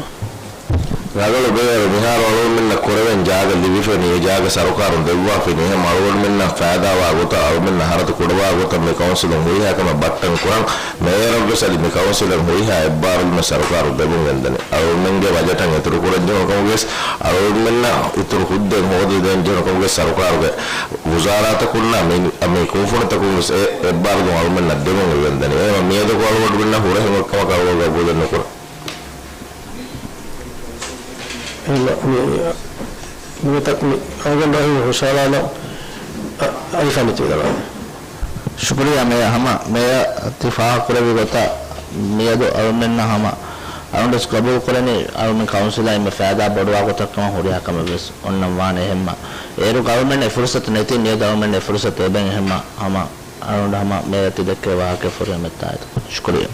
ރަނގަޅު ބޭރު މިހާރު އަޅުގަނޑުމެންނަށް ކުރެވެން ޖާގަ ލިބިފައި އެ ޖާގަ ސަރުކާރުން ދެއްވާފައި އެހެން އަޅުގަނޑުމެންނަށް ފައިދާވާ ގޮތަށް އަޅުގަނޑުމެންނަށް ހަރަދު ކުޑަވާ ގޮތަށް މި ކައުންސިލުން ހުރިހާ ކަމެއް ބައްޓަން ކުރަން. މޭޔަރަށްވެސް އަދި މި ކައުންސިލަށް ހުރިހާ އެއްބާރުލުމެއް ސަރުކާރުން ދެމުން ގެންދަނީ. އަޅުގަނޑުމެންގެ ބަޖެޓަށް އިތުރުކުރަންޖެހުނު ކަމުގައި އަޅުގަނޑުމެންނަށް އިތުރު ހުއްދައެއް ހޯދަދޭންޖެހުނު ކަމުގައި ސަރުކާރުގެ ވުޒާރާތަކުންނާ މި، މި ކުންފުނިތަކުންވެސް އެ އެއްބާރުލުން އަޅުގަނޑުމެންނަށް ދެމުން ގެންދަނީ. އެހެންވެ މިއަދަކު އަޅުގަނޑުމެންނަށް ހުރެހެން އޮތްކަމަކަށް އަޅުގަނޑު ގަބޫލެއް ނުކުރަން. އެހެންވެ މި، މި އަޅުގަނޑު އަހި ހުށަހަޅާލަން އަ، އައި ފަންނިތު ދަނާ. ޝުކުރިއްޔާ މޭޔަ. ހަމަ މޭޔަ ތި ފާހަގަކުރެއްވި ގޮތަށް މިއަދު އަޅުމެންނަށް ހަމަ އަޅުންވެސް ގަބޫލުކުރަނީ އަޅުމެން ކައުންސިލަށް އެންމެ ފައިދާ ބޮޑުވާ ގޮތަށް ކަމަށް ހުރިހާ ކަމެއްވެސް އޮންނަން ވާނެ. އެހެންމަ އޭރު ގަވަރމެންޓް އެ ފުރުސަތު ނެތި މިއަދު އަޅުމެން އެ ފުރުސަތު އެބައިން. އެހެންމަ ހަމަ އަޅުގަނޑު ހަމަ މޭޔަ ތި ދެއްކޭ ވާހަކަ ފުރިހަމަ އެއްތާއިތު. ޝުކުރިއްޔާ.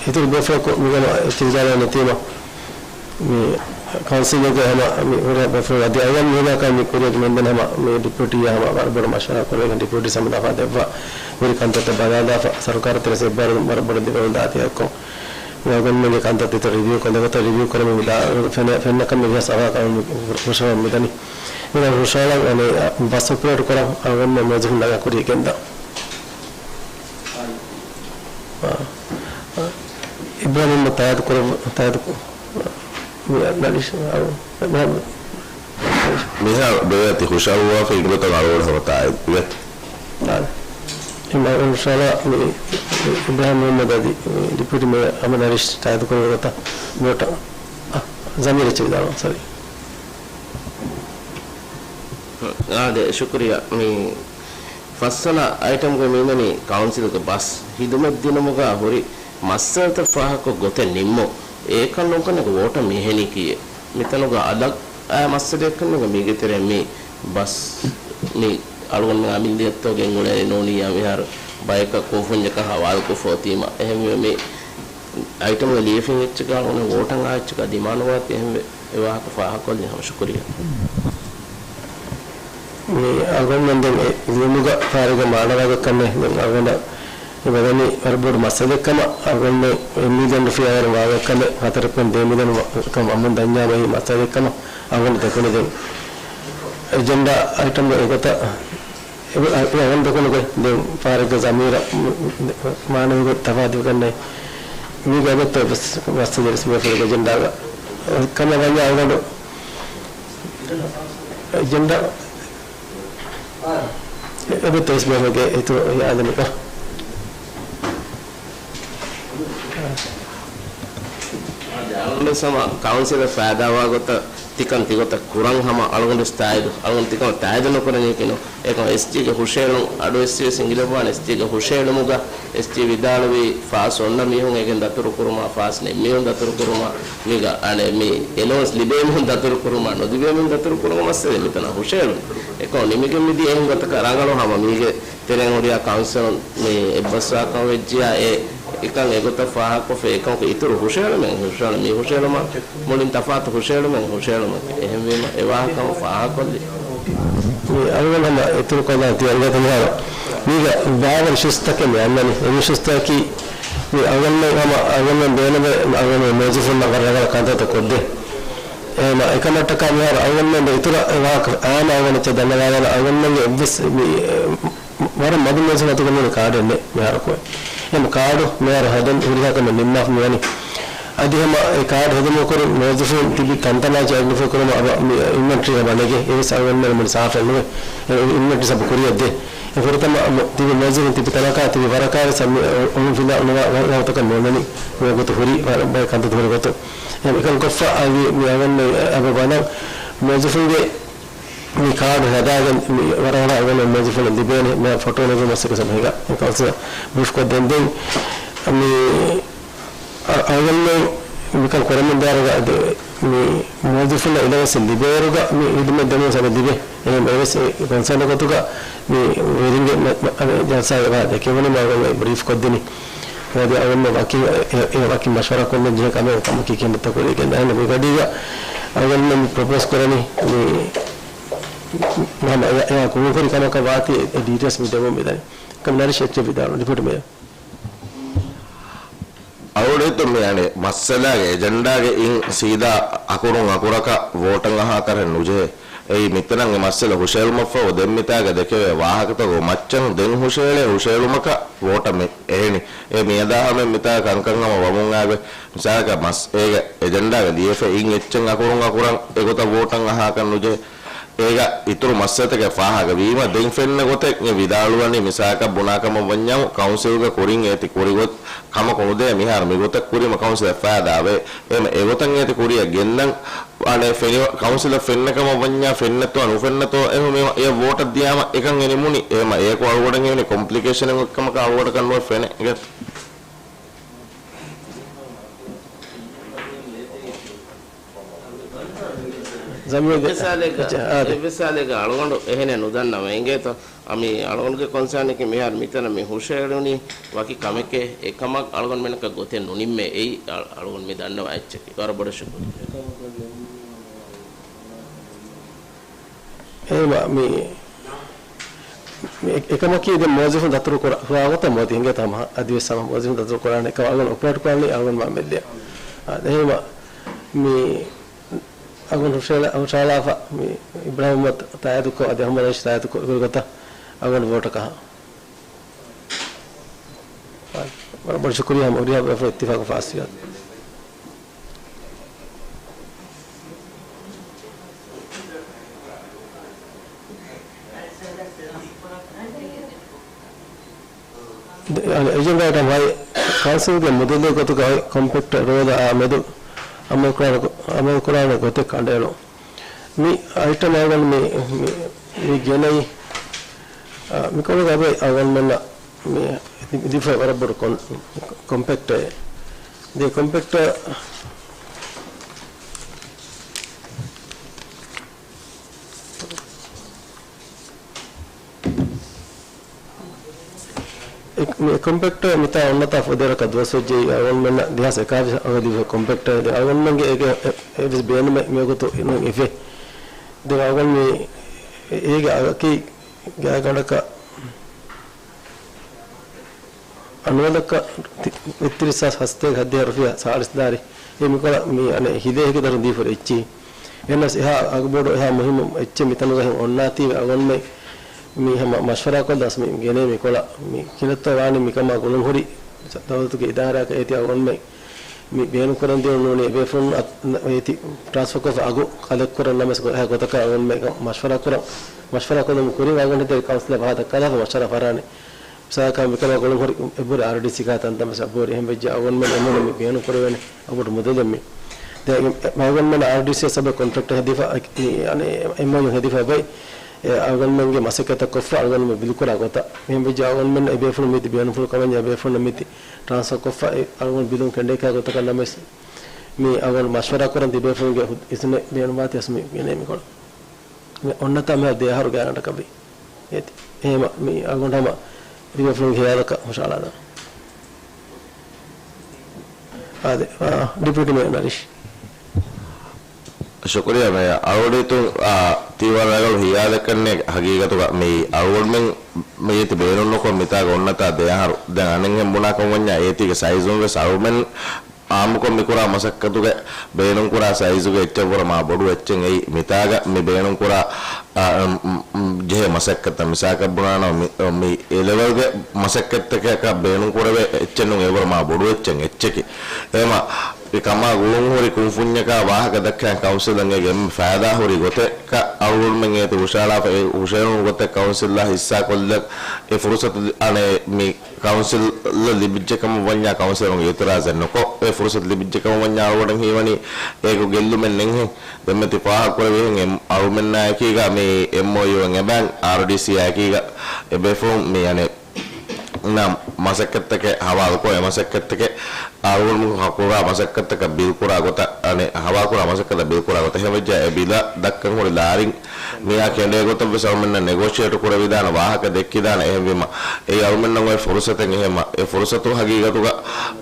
އިތުރު ބޭފުޅަކު މިގަނޑު ތިވިދާޅުވެ ނެތީމަ، މި ކައުންސިލުގެ ހަމަ މި ހުރިހާ ބޭފުޅުން އަދި އަޅުގަނޑު މިހިލާކާ މި ކުރިއަށް ގެންދަން ހަމަ މި ޑިޕިއުޓީއާ ހަމަ ވަރަށް ބޮޑު މަޝްވަރާ ކުރެވިގެން ޑިޕިއުޓީ ސަމާލާފާ ދެއްވާ ހުރި ކަންތައްތައް ބަލާލާފަ ސަރުކާރު ތެރެސް އެއްބާރުލުން ވަރަށް ބޮޑަށް ލިބެމުން ދާތީ އެއްކޮށް، މި އަޅުގަނޑުމެންގެ ކަންތައް ތިތައް ރިވިއު ކޮށްލި ގޮތަށް ރިވިއު ކުރަމުން ދާ ފެންނަ، ފެންނަ ކަމެއް ވިޔަސް އަވާ ކަމެއް ހުށަހަޅަން މިދަނީ. މި ހުށަހަޅަން އަނެއް ބަސް އޮޕަރޭޓް ކުރަން އަޅުގަނޑުމެން މުވައްޒަފުން ނަގާ ކުރިއަށް ގެންދާ. އިބްރާހިމް ތާއިދު ކުރައްވަ، ތާއިދު ކު-، މި ނަރިޝް، މިހާރު ބޭއަތި ހުށަހަޅުވާފަ އިނގިތަ އަޅުގަނޑު ހަމަ ތާއިދު ވެ. އާ، އިންޝާﷲ، މި އިބްރާހިމް މުހައްމަދު އަދި ޑިޕިއުޓީ މޭޔަރ ހަމަ ނަރިޝް ތާއިދު ކުރެވޭ ގޮތަށް ވޯޓަށް، އާ، ޒަމީރު އެއްޗެއް ވިދާޅުވާ، ސޮރީ. އާދެ، ޝުކުރިއްޔާ. މި ފަސްވަނަ އައިޓަމްގައި މިއިންނަނީ ކައުންސިލުގެ ބަސް ހިދުމަތް ދިނުމުގަ ހުރި މައްސަލަތައް ފާހަގަކޮށް ގޮތެއް ނިންމުން. އެކަން ނޫންކަން ވޯޓަށް މިހެނީކީއެއް. މިތަނުގަ އަލަށް އައި މައްސަލައެއްކަން މީގެ ތެރެއިން މި ބަސް މި އަޅުގަނޑުމެން އަމިއްލައަށްތޯ ގެންގުޅޭނީ ނޫނިއްޔާ މިހާރު ބަޔަކަށް ކުންފުންޏަކަށް ހަވާލުކޮށްފަ އޮތީމަ. އެހެންވީމަ މި އައިޓަމްގެ ލިޔެފިން އެއްޗަކާ އުނެ ވޯޓަށް އާ އެއްޗަކާ ދިމާނުވާތީ އެހެންވެ. އެ ވާހަކަ ފާހަގަކޮށްލި ހަމަ ޝުކުރިއްޔާ. މި އަޅުގަނޑުމެން ދެން އެ ލިޔުމުގަ ފާރިގަ މާނަވާގޮތްކަމެއް ދެން އަޅުގަނޑަށް މި ބަލަނީ ވަރަށް ބޮޑު މައްސަލައެއްކަމަށް. އަޅުގަނޑުމެން އެއް މިލިއަން ރުފިޔާ ވަރަށް ވާގޮތްކަމެއް ހަތަރެއް ޕޮއިންޓް ދެ މިލިއަން ވަ-، ކަމަށް ވަމުން ދަންޏާ މި މައްސަލައެއްކަމަށް އަޅުގަނޑު ދެކުނީ ދެން އެޖެންޑާ އައިޓަމް އެގޮތަށް އެ-، އެ-، އެ އަވަން ދެކުނުގެ ދެން ފާރެއްގަ ޒަމީރަށް މާނަވީގޮތް ތަފާތު ކަންނޭ. މީގެ އެބައްތަ ވެސް ވައްސަ ދެރިސް މި ފުރިގެ އެޖެންޑާގަ ކަމަށް ވަންޏާ އަޅުގަނޑު އެޖެންޑާ އެބައްތަ ވެސް މި އިތުރު އާދެ މިކަ. އަޅުގަނޑު ސަމަ ކައުންސިލަށް ފައިދާވާ ގޮތަށް ތިކަން ތިގޮތަށް ކުރަން ހަމަ އަޅުގަނޑު ސްޓައިލް، އަޅުގަނޑު ތިކަން ތާއިދު ނުކުރަނީކީނު. އެކަމް އެސްޖީގެ ހުށައެޅުން، އަޑު އެސްޖީ ވެސް އިނގިލައްވާނެ އެސްޖީގެ ހުށައެޅުމުގަ، އެސްޖީ ވިދާޅުވީ ފާސް އޮންނަ މީހުން އޭގެން ދަތުރު ކުރުމާ، ފާސް ނެތް މީހުން ދަތުރު ކުރުމާ، މީގަ އަނެއް މި އެލަވަންސް ލިބޭ މީހުން ދަތުރު ކުރުމާ، ނުލިބޭ މީހުން ދަތުރު ކުރުމުގެ މައްސަލަ މިތަނަށް ހުށައެޅުން. އެކަމް ނިމިގެން މިދިޔަ އެހެން ގޮތަކަށް ރަނގަޅު ހަމަ މީގެ ތެރެއިން ހުރިހާ ކައުންސިލުން މި އެއްބަސްވާކަން ވެއްޖިޔާ އެ އެކަން އެގޮތަށް ފާހަގަކޮށްފަ އެކަމަކު އިތުރު ހުށައެޅުމެއް ހުށައެޅު، މި ހުށައެޅުމަށް މުޅިން ތަފާތު ހުށައެޅުމެއް ހުށައެޅުމަކީ. އެހެންވީމަ އެ ވާހަކަ ހަމަ ފާހަގަކޮށްލި. މި އަޅުގަނޑު ހަމަ އިތުރު ކޮށްލާ ތިޔަ އިނގޭތަ މިހާރު. މީގަ ބާވަރު އިޝޫސްތަކެއް މި އަންނަނީ. އެ އިޝޫސްތަކަކީ މި އަޅުގަނޑުމެން ހަމަ އަޅުގަނޑުމެން ބޭނުމޭ ވަރަށް ރަނގަޅަށް ކަންތައްތައް ކޮށްދޭ. އެހެން އެކަމަށްޓަކާ މިހާރު އަޅުގަނޑުމެން އިތުރަށް އެ ވާހަކަ އާންމު އަޅުގަނޑު އެއްޗެއް ދަންނަވާލާނަން. އަޅުގަނޑުމެންގެ އެއްވެސް މި ވަރަށް މަދު މުވައްޒަފުން އަތުގަ ނޫނީ ކާޑެއް ނެތް މިހާރަކު. އެހެން ކާޑު މިހާރު ހަދަން ހުރިހާ ކަމެއް ނިންމާފަ މިވަނީ. އަދި ހަމަ އެ ކާޑު ހެދުމަށް ކުރިން މުވައްޒަފުން ތިބި ތަންތަނާއެއް އައިޑެންޓިފައި ކުރުމަށް އަބަ މި އިންވެންޓްރީ ހަމަ ނެގޭ. އެވެސް އަޅުގަނޑުމެން މުޅި ސާފެއް ނުވޭ. އެ އިންވެންޓްރީ ސަބު ކުރިއަށް ދޭ. އެ ފުރަތަމަ މު-، ތިބި މުވައްޒަފުން ތިބި ތަނަކާ ތިބި ވަރަކާ ވެސް އަ މި އޮ-، އޮން ފިލާ ނުވާ ވަ-، ވަގުތަކަށް ނޯންނަނީ. މިވަގުތު ހުރީ ވަރަށް ބައެއް ކަންތައް ހުރި ގޮތުން. އެ އެކަން ކޮށްފަ އަދި މި އަޅުގަނޑުމެން އެ އަބަ ބަލަން މުވައްޒަފުންގެ މި ކާޑު ހަދާގެން މި ވަރަށް ވަރަށް އަޅުގަނޑު މުވައްޒަފުންނަށް ލިބޭނެ. މި ފޮޓޯ ނެގުން މަސައްކަތް ހިނގާ ކައުންސިލަށް ބްރީފް ކޮށްދޭން. ދެން މި އަ-، އަޅުގަނޑުމެން މިކަން ކުރަމުންދާއިރުގަ އަދި މި މުވައްޒަފުންނަށް އިންވެސްޓް ލިބޭއިރުގަ މި ހިދުމަތް ދެމުން ސަބަ ލިބޭ. އެހެން އެވެސް އެ ކޮންސާން ގޮތުގަ މި ވެރިންގެ މަ-، މަ-، އަ، ޖަލްސާގަ ދެކެވުނީމަ އަޅުގަނޑު ބްރީފް ކޮށްދިނީ. އަދި އަޅުގަނޑު ވަކި، އެ، އެ ވަކި މަޝްވަރާ ކޮށްލަން ޖެހޭ ކަމެއް ކަމަކީ ކިހިނެއްތަ ކުރީގެން ދާނެ މި ގަޑީގަ. އަޅުގަނޑު މި ޕްރޮޕޯސް ކުރަނީ މި، މި ހަމަ އެ، އެ ކުޅުންހުރި ކަމަކަށް ވާތީ އެ ޑީޓެއިލްސް މި ދެމުން މިދަނީ. ކަމަ ނަރިޝް އެއްޗެއް ވިދާޅު ޑިޕިއުޓީ މޭޔަރ. އަޅުގަނޑު މި އަނެއް މައްސަލާގެ އެޖެންޑާގެ އިން ސީދާ އަކުރުން އަކުރަކަށް ވޯޓަށް އަހާ ކަށެއް ނުޖެހޭ. އެއީ މިތަނަށް އެ މައްސަލަ ހުށައެޅުމަށްފަހު ދެން މިތާގަ ދެކެވޭ ވާހަކަތަކުގެ މައްޗަށް ދެން ހުށައެޅޭ ހުށައެޅުމަކަށް ވޯޓަށް މި އެހެނި. އެ މިއަދާ ހަމަ މިތާ ކަންކަން ހަމަ ވަމުން އާގޮތް މިސާލަކަށް މަސް އޭގެ އެޖެންޑާގަ ލިޔެފަ އިން އެއްޗެއް އަކުރުން އަކުރަށް އެގޮތަށް ވޯޓަށް އަހާކަށް ނުޖެހޭ. އޭގަ އިތުރު މައްސަލަތަކެއް ފާހަގަވީމަ، ދެން ފެންނަ ގޮތެއް އެ ވިދާޅުވަނީ، މިސާލަކަށް ބުނާކަމަށް ވަންޏާ، ކައުންސިލްގެ ކުރިން އޭތި ކުރި ގޮތް ކަމަކު ނުދޭ، މިހާރު މިގޮތަށް ކުރީމަ ކައުންސިލަށް ފައިދާވޭ. އެހެން އެގޮތަށް އޭތި ކުރިއަށް ގެންދަން، އަނެއް ފެނި، ކައުންސިލަށް ފެންނަ ކަމަށް ވަންޏާ، ފެންނަތޯ ނުފެންނަތޯ، އެހެން އެ ވޯޓަށް ދިޔާމަ އެކަން އެ ނިމުނީ. އެހެން އެޔަކު އަޅުގަނޑަށް ހީވަނީ ކޮމްޕްލިކޭޝަނެއް އޮތް ކަމަކަށް އަޅުގަނޑަކަށް ނުވެ ފެނޭ. ޒަމީލްގެ އެއްވެސް ހާލެއްގަ، އާދެ. އެއްވެސް ހާލެއްގަ އަޅުގަނޑު އެހެނެއް ނުދަންނަވަ އިނގޭތޯ. އަ، މި އަޅުގަނޑުގެ ކޮންސާނަކީ މިހާރު މިތަނަށް މި ހުށައެޅުނީ ވަކި ކަމެކޭ، އެކަމަށް އަޅުގަނޑުމެންނަކަށް ގޮތެއް ނުނިންމޭ. އެއީ އަ، އަޅުގަނޑު މި ދަންނަވާ އެއްޗަކީ. ވަރަށް ބޮޑަށް ޝުކުރިއްޔާ. އެހެންވީމަ މި، މި އެ-، އެކަމަކީ ދެން މުވައްޒަފުން ދަތުރު ކުރާ، ކުރާ ގޮތަށް މިއޮތީ އިނގޭތޯ ހަމަ އަދިވެސް ހަމަ މުވައްޒަފުން ދަތުރު ކުރާނެ އެކަމަށް އަޅުގަނޑު އޮޕަރޭޓް ކުރާނީ އަޅުގަނޑު މާ މެދެއްޔާ. އާ، އެހެންވީމަ މި އަޅުގަނޑު ހުށައެޅާ-، ހުށައަޅާފަ މި އިބްރާހިމް އަޙްމަދު ތާއީދުކޮށް، އަދި އަޙްމަދު ރަޝީދު ތާއީދުކޮށް ކުރި ގޮތަށް އަޅުގަނޑު ވޯޓަކަށް. ވަރަށް ބޮޑަށް ޝުކުރިއްޔާ ހަމަ ހުރިހާ ބޭފުޅުން އިއްތިފާޤު ފާސްވިޔާ. އެޖެންޑާއަކަށް ހަމައަށް ކައުންސިލްގެ މުދަލުގެ ގޮތުގައި ކޮމްޕެކްޓް ރޯދަ އާ މެދު އަމަލުކުރާނެ، އަމަލުކުރާނެ ގޮތެއް ކަނޑައެޅުން. މި އައިޓަމް އަޅުގަނޑު މި، މި، މި ގެނައީ، އާ، މިކޮޅުގަ އަޅުގަނޑުމެންނަށް މި ލިބިފައި ވަރަށް ބޮޑު ކޮން-، ކޮމްޕެކްޓެއް. ދެ ކޮމްޕެކްޓަށް އެ-، މި ކޮމްޕެކްޓް މިތާ އޮންނަތާ ފުދޭވަރަކަށް ދުވަސް ވެއްޖެ. އަޅުގަނޑުމެންނަށް ދެހާސް އެކާވީސް އަށް ލިބި ކޮމްޕެކްޓް. ދެން އަޅުގަނޑުމެންގެ އޭގެ އެ-، އެއްވެސް ބޭނުމެއް މިވަގުތު ނު އިވޭ. ދެން އަޅުގަނޑު މި އޭގެ އަގަކީ ގާތްގަނޑަކަށް އަންވަލަކަށް ތި-، އެއްތިރީސް ހަސަތޭކަ ހަތްދިހަ ރުފިޔާ ސާޅީސް ދާރި. އެ މިކޮޅަށް މި އަނެއް ހިލޭ ހެކިތަރުން ދީފަރު އެއްޗި. އެހެނަސް އެހާ އަގުބޮޑު އެހާ މުހިއްމު އެއްޗެއް މިތަނުގަ ހެން އޮންނާތީވެ އަޅުގަނޑުމެން މި ހަމަ މަޝްވަރާކޮށްލަސް މި ގެނޭ މިކޮޅަށް. މި ކިނަތައް ވާނީ މިކަމާ ގުޅުންހުރި ދައުލަތުގެ އިދާރާއަކަށް އޭތި އަޅުގަނޑުމެން މި ބޭނުންކުރަން ދިޔުން ނޫނީ އެބޭފުޅުން އަތް-، އޭތި ޓްރާންސްފަރ ކޮށްފަ އަގު ކަލެކްޓް ކުރަން ނަމަވެސް އެހާ ގޮތަކަށް އަޅުގަނޑުމެން މަޝްވަރާ ކުރަން، މަޝްވަރާ ކޮށްލުމުގެ ކުރިން އަޅުގަނޑު ހެދޭ ކައުންސިލަށް ބަހާ ދައްކާލާފަ މަޝްވަރާ ފަށާނެ. މިސާލަކަށް މިކަމާ ގުޅުންހުރި އެބަހުރި އާރްޑީސީ ކާ ތަންތަން ވެސް އަބަހުރި. އެހެން ވެއްޖެ އަޅުގަނޑުމެން އެމަނު މި ބޭނުން ކުރެވޭނެ އަބަހުރި މުދަލެއް މި. ދެން އަޅުގަނޑުމެން އާރްޑީސީ ސަބަ ކޮންޓްރެކްޓް ހެދިފަ، އެ، އަނެ، އެމްއޯޔޫ ހެދިފަ ބައި، އެ، އަޅުގަނޑުމެންގެ މަސައްކަތްތައް ކޮށްފަ އަޅުގަނޑުމެން ބިލް ކުރާ ގޮތަށް. އެހެން ވެއްޖެ އަޅުގަނޑުމެން އެބޭފުޅުން މީތި ބޭނުންފުޅު ކަމަންޏާ އެބޭފުޅުން މީތި ޓްރާންސްފަރ ކޮށްފަ އެ އަޅުގަނޑު ބިލުން ކެނޑޭކާ ގޮތަކަށް ނަމަވެސް، މި އަޅުގަނޑު މަޝްވަރާ ކުރަން ތިބޭފުޅުންގެ އިސްނެ ބޭނުންވާތީ އަސް މި ގެނޭ މިކޮޅަށް. މި އޮންނަތާ މިހާރު ދެ އަހަރު ގާތްގަނޑަކަށް ވީ. އޭތި. އެހެމަ މި އަޅުގަނޑު ހަމަ ތިބޭފުޅުންގެ ހިޔާލަކަށް ހުށަހަޅާލަން. އާދެ، އާ، ޑިޕިއުޓީ މޭޔަރ ނަރީޝް. ޝުކުރިއްޔާ މޭޔަރ. އަޅުގަނޑު ހިތުން، އާ، ތީވަރަށް ރަނގަޅު ހިޔާލެއްކަންނޭ ހަގީގަތުގަ މި އަޅުގަނޑުމެން މިއީތި ބޭނުންނުކޮށް މިތާގަ އޮންނަތާ ދެ އަހަރު. ދެން އަނެއްހެން ބުނާކަން ވަންޏާ އޭތީގެ ސައިޒުން ވެސް އަޅުމެން އާއްމުކޮށް މިކުރާ މަސައްކަތުގެ ބޭނުންކުރާ ސައިޒުގެ އެއްޗަށްވުރެ މާ ބޮޑު އެއްޗެއް އެއީ. މިތާގަ މި ބޭނުންކުރާ، އާ، އު، އު، ޖެހޭ މަސައްކަތްތައް މިސާލަކަށް ބުނާނަމަ މި، މި އެ ލެވެލްގެ މަސައްކަތްތަކަކަށް ބޭނުންކުރެވޭ އެއްޗެއް ނޫން އެއްވުރެ މާ ބޮޑު އެއްޗެއް އެއްޗަކީ. އެހެމަ މި ކަމާ ގުޅުންހުރި ކުންފުންޏަކާ ވާހަކަ ދައްކަން ކައުންސިލަށް އެނގޭ އެންމެ ފައިދާހުރި ގޮތެއް އަޅުގަނޑުމެން އޭތި ހުށަހަޅާފަ އެ ހުށައެޅުނު ގޮތެއް ކައުންސިލްއާ ހިއްސާކޮށްލަ އެ ފުރުސަތު އަނެއް މި ކައުންސިލަށް ލިބިއްޖެ ކަމަށް ވަންޏާ ކައުންސިލުން އިއުތިރާޒެއް ނުކޮށް، އެ ފުރުސަތު ލިބިއްޖެ ކަމަށް ވަންޏާ އަޅުގަނޑަށް ހީވަނީ އޭގޮ ގެއްލުމެއް ނެތްހެން. ދެންމެ ތި ފާހަގަކުރެވިހެން އެ އަޅުމެންނާއެކީގަ މި އެމްއޯޔޫއެއް އެބައިން އާރްޑީސީއާއެކީގަ އެބޭފުޅުން މި އަނެއް ނަމް މަސައްކަތްތަކެއް ހަވާލުކޮށް، އެ މަސައްކަތްތަކެއް އަޅުގަނޑު ކުރާ މަސައްކަތްތަކަށް ބިލް ކުރާ ގޮތަށް، އަނެއް ހަވާލު ކުރާ މަސައްކަތަށް ބިލް ކުރާ ގޮތަށް. އެހެންވެއްޖެ އެ ބިލަށް ދައްކަން ހުރި ލާރިން މިއާ ކެނޑޭ ގޮތަށް ވެސް އަޅުމެންނަށް ނެގޯޝިއޭޓް ކުރެވިދާނެ ވާހަކަ ދެއްކިދާނެ. އެހެންވީމަ، އެއީ އަޅުމެންނަށް އޮތް ފުރުސަތެއް. އެހެންމަ، އެ ފުރުސަތު ހަގީގަތުގަ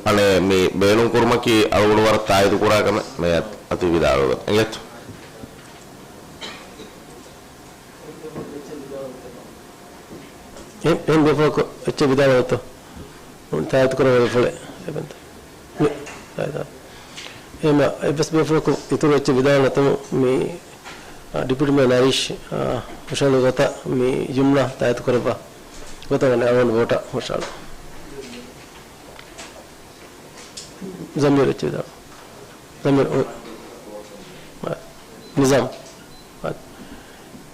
އަނެއް މި ބޭނުން ކުރުމަކީ އަޅުގަނޑު ވަރަށް ތާއީދު ކުރާ ކަމެއް. މެޔަރ އަތީ ވިދާޅުވެ އިނގޭތޯ. އެ-، އެހެން ބޭފުޅަކު އެއްޗެއް ވިދާޅުވޭތޯ؟ ތާއީދު ކުރައްވާ ބޭފުޅެއް. އެބަންތަ. މި، ތާއީދާ. އެހެންމަ އެއްވެސް ބޭފުޅަކު އިތުރު އެއްޗެއް ވިދާޅު ނަތަމު މި، އާ، ޑެޕިއުޓީ މޭޔަރ ނަރީޝް، އާ، ހުށަހެޅު ގޮތަށް މި ޖުމްލަ ތާއީދު ކުރައްވާ ގޮތަށް ވަނީ އަޅުގަނޑު ވޯޓަށް ހުށަހަޅު. ޒަމީރު އެއްޗެއް ވިދާޅު. ޒަމީރު، އޮ-، ނިޒާމް.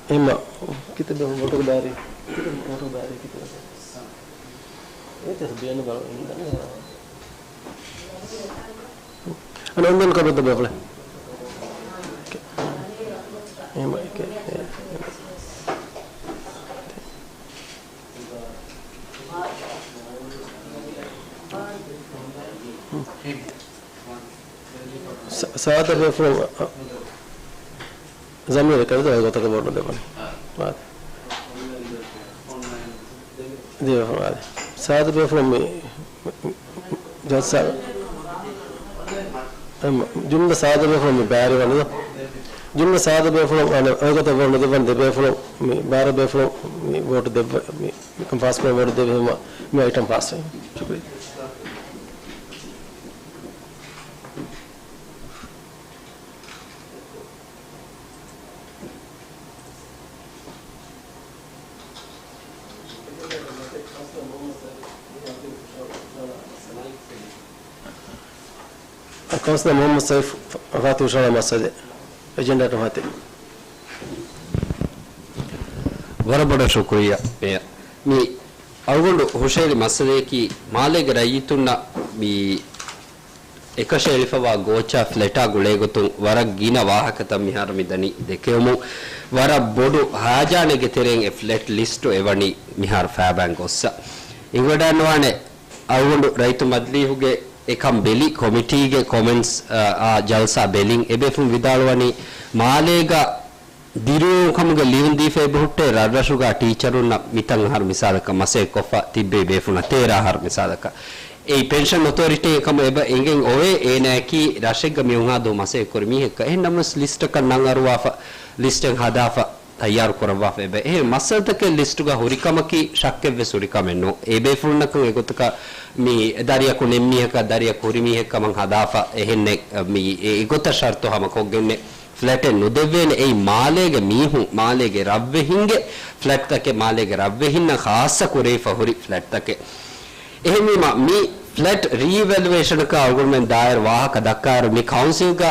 އެހެންމަ ކިތައް ބޭފުޅުން ވޯޓުގެ ބާރީ، ކިތައް ވޯޓުގެ ބާރީ ކިތައް؟ އޭތަ ބޭނު ބަލަ އިންދަނީ. އަނެއް އޮންދަން ކަބައްދަ ބޭފުޅެއް. އެހެންމަ އެކެ، އެ، ސ-، ސާދަ ބޭފުޅުން، އަ، ޒަމީރަކަށް ދެވޭ ގޮތަކަށް ވޯޓު ދެއްވަނީ. އާދެ. ދެވޭ ފަރާތް. ސާދަ ބޭފުޅުން މި، މި، މި، ޖަލްސާ، އެމް، ޖުމްލަ ސާދަ ބޭފުޅުން މި ބައިވެރިވަނީ. ޖުމްލަ ސާދަ ބޭފުޅުން އަނެއް އޮތް ގޮތަށް ވޯޓު ނުދެއްވަން ދެ ބޭފުޅުން މި ބާރަ ބޭފުޅުން މި ވޯޓު ދެއްވަ، މި، މިކަން ފާސްކުރަން ވޯޓު ދެއްވީމަ މި އައިޓަމް ފާސް ވޭ. ޝުކުރިއްޔާ. ކައުންސިލަރ މުހައްމަދު ސައިފް ފާތި ހުށަހަޅާ މައްސަލަ އެޖެންޑާއަށް ނުފާތެ. ވަރަށް ބޮޑަށް ޝުކުރިއްޔާ މޭޔަރ. މި އަޅުގަނޑު ހުށަހެޅި މައްސަލަޔަކީ މާލޭގެ ރައްޔިތުންނަށް މި އެކަށައެޅިފަވާ ގޯއްޗާ ފްލެޓާ ގުޅޭގޮތުން ވަރަށް ގިނަ ވާހަކަތައް މިހާރު މިދަނީ ދެކެވެމުން. ވަރަށް ބޮޑު ހާޖާނެއްގެ ތެރެއިން އެ ފްލެޓް ލިސްޓު އެވަނީ މިހާރު ފައިބައިން ގޮއްސަ. އިނގިވަޑައިނުވާނެ އަޅުގަނޑު ރައްޔިތު މަޖިލީހުގެ އެކަން ބެލި ކޮމިޓީގެ ކޮމެންޓްސް، އާ، އާ، ޖަލްސާ ބެލިން އެބޭފުޅުން ވިދާޅުވަނީ މާލޭގަ ދިރިއުޅުން ކަމުގެ ލިޔުން ދީފަ އެބަހުއްޓޭ ރަށްރަށުގަ ޓީޗަރުންނަށް މިތަން އަހަރު މިސާލަކަށް މަސައްކަތްކޮށްފަ ތިއްބެވި ބޭފުޅުންނަށް ތޭރަ އަހަރު މިސާލަކަށް. އެއީ ޕެންޝަން އޮތޯރިޓީ ކަމަށް އެބަ އެނގެން އޮވޭ އޭނާއަކީ ރަށެއްގަ މި އުނހާދޫ މަސައްކަތް ކުރި މީހެއްކަ. އެހެން ނަމަވެސް ލިސްޓަކަށް ނަން އަރުވާފަ، ލިސްޓެއް ހަދާފަ، ތައްޔާރު ކުރައްވާފަ އެބަ. އެހެން މައްސަލަތަކެއް ލިސްޓުގަ ހުރިކަމަކީ ޝައްކެއްވެސް ހުރިކަމެއް ނޫން. އެ ބޭފުޅުންނަކަށް އެގޮތަކަށް މި ދަރިއަކު ނެތް މީހަކަށް ދަރިއަކު ހުރި މީހެއް ކަމަށް ހަދާފަ އެހެންނެއް މި އެ، އެގޮތަށް ޝަރުތު ހަމަ ކޮށްގެންނެއް ފްލެޓެއް ނުދެއްވޭނެ. އެއީ މާލޭގެ މީހުން، މާލޭގެ ރަށްވެހިންގެ ފްލެޓްތަކެއް، މާލޭގެ ރަށްވެހިންނަށް ޚާއްޞަ ކުރެވިފަ ހުރި ފްލެޓްތަކެއް. އެހެންވީމަ، މި ފްލެޓް ރީއިވެލުއޭޝަނަކަށް އަޅުގަނޑުމެން ދާއިރު ވާހަކަ ދައްކާއިރު، މި ކައުންސިލްގަ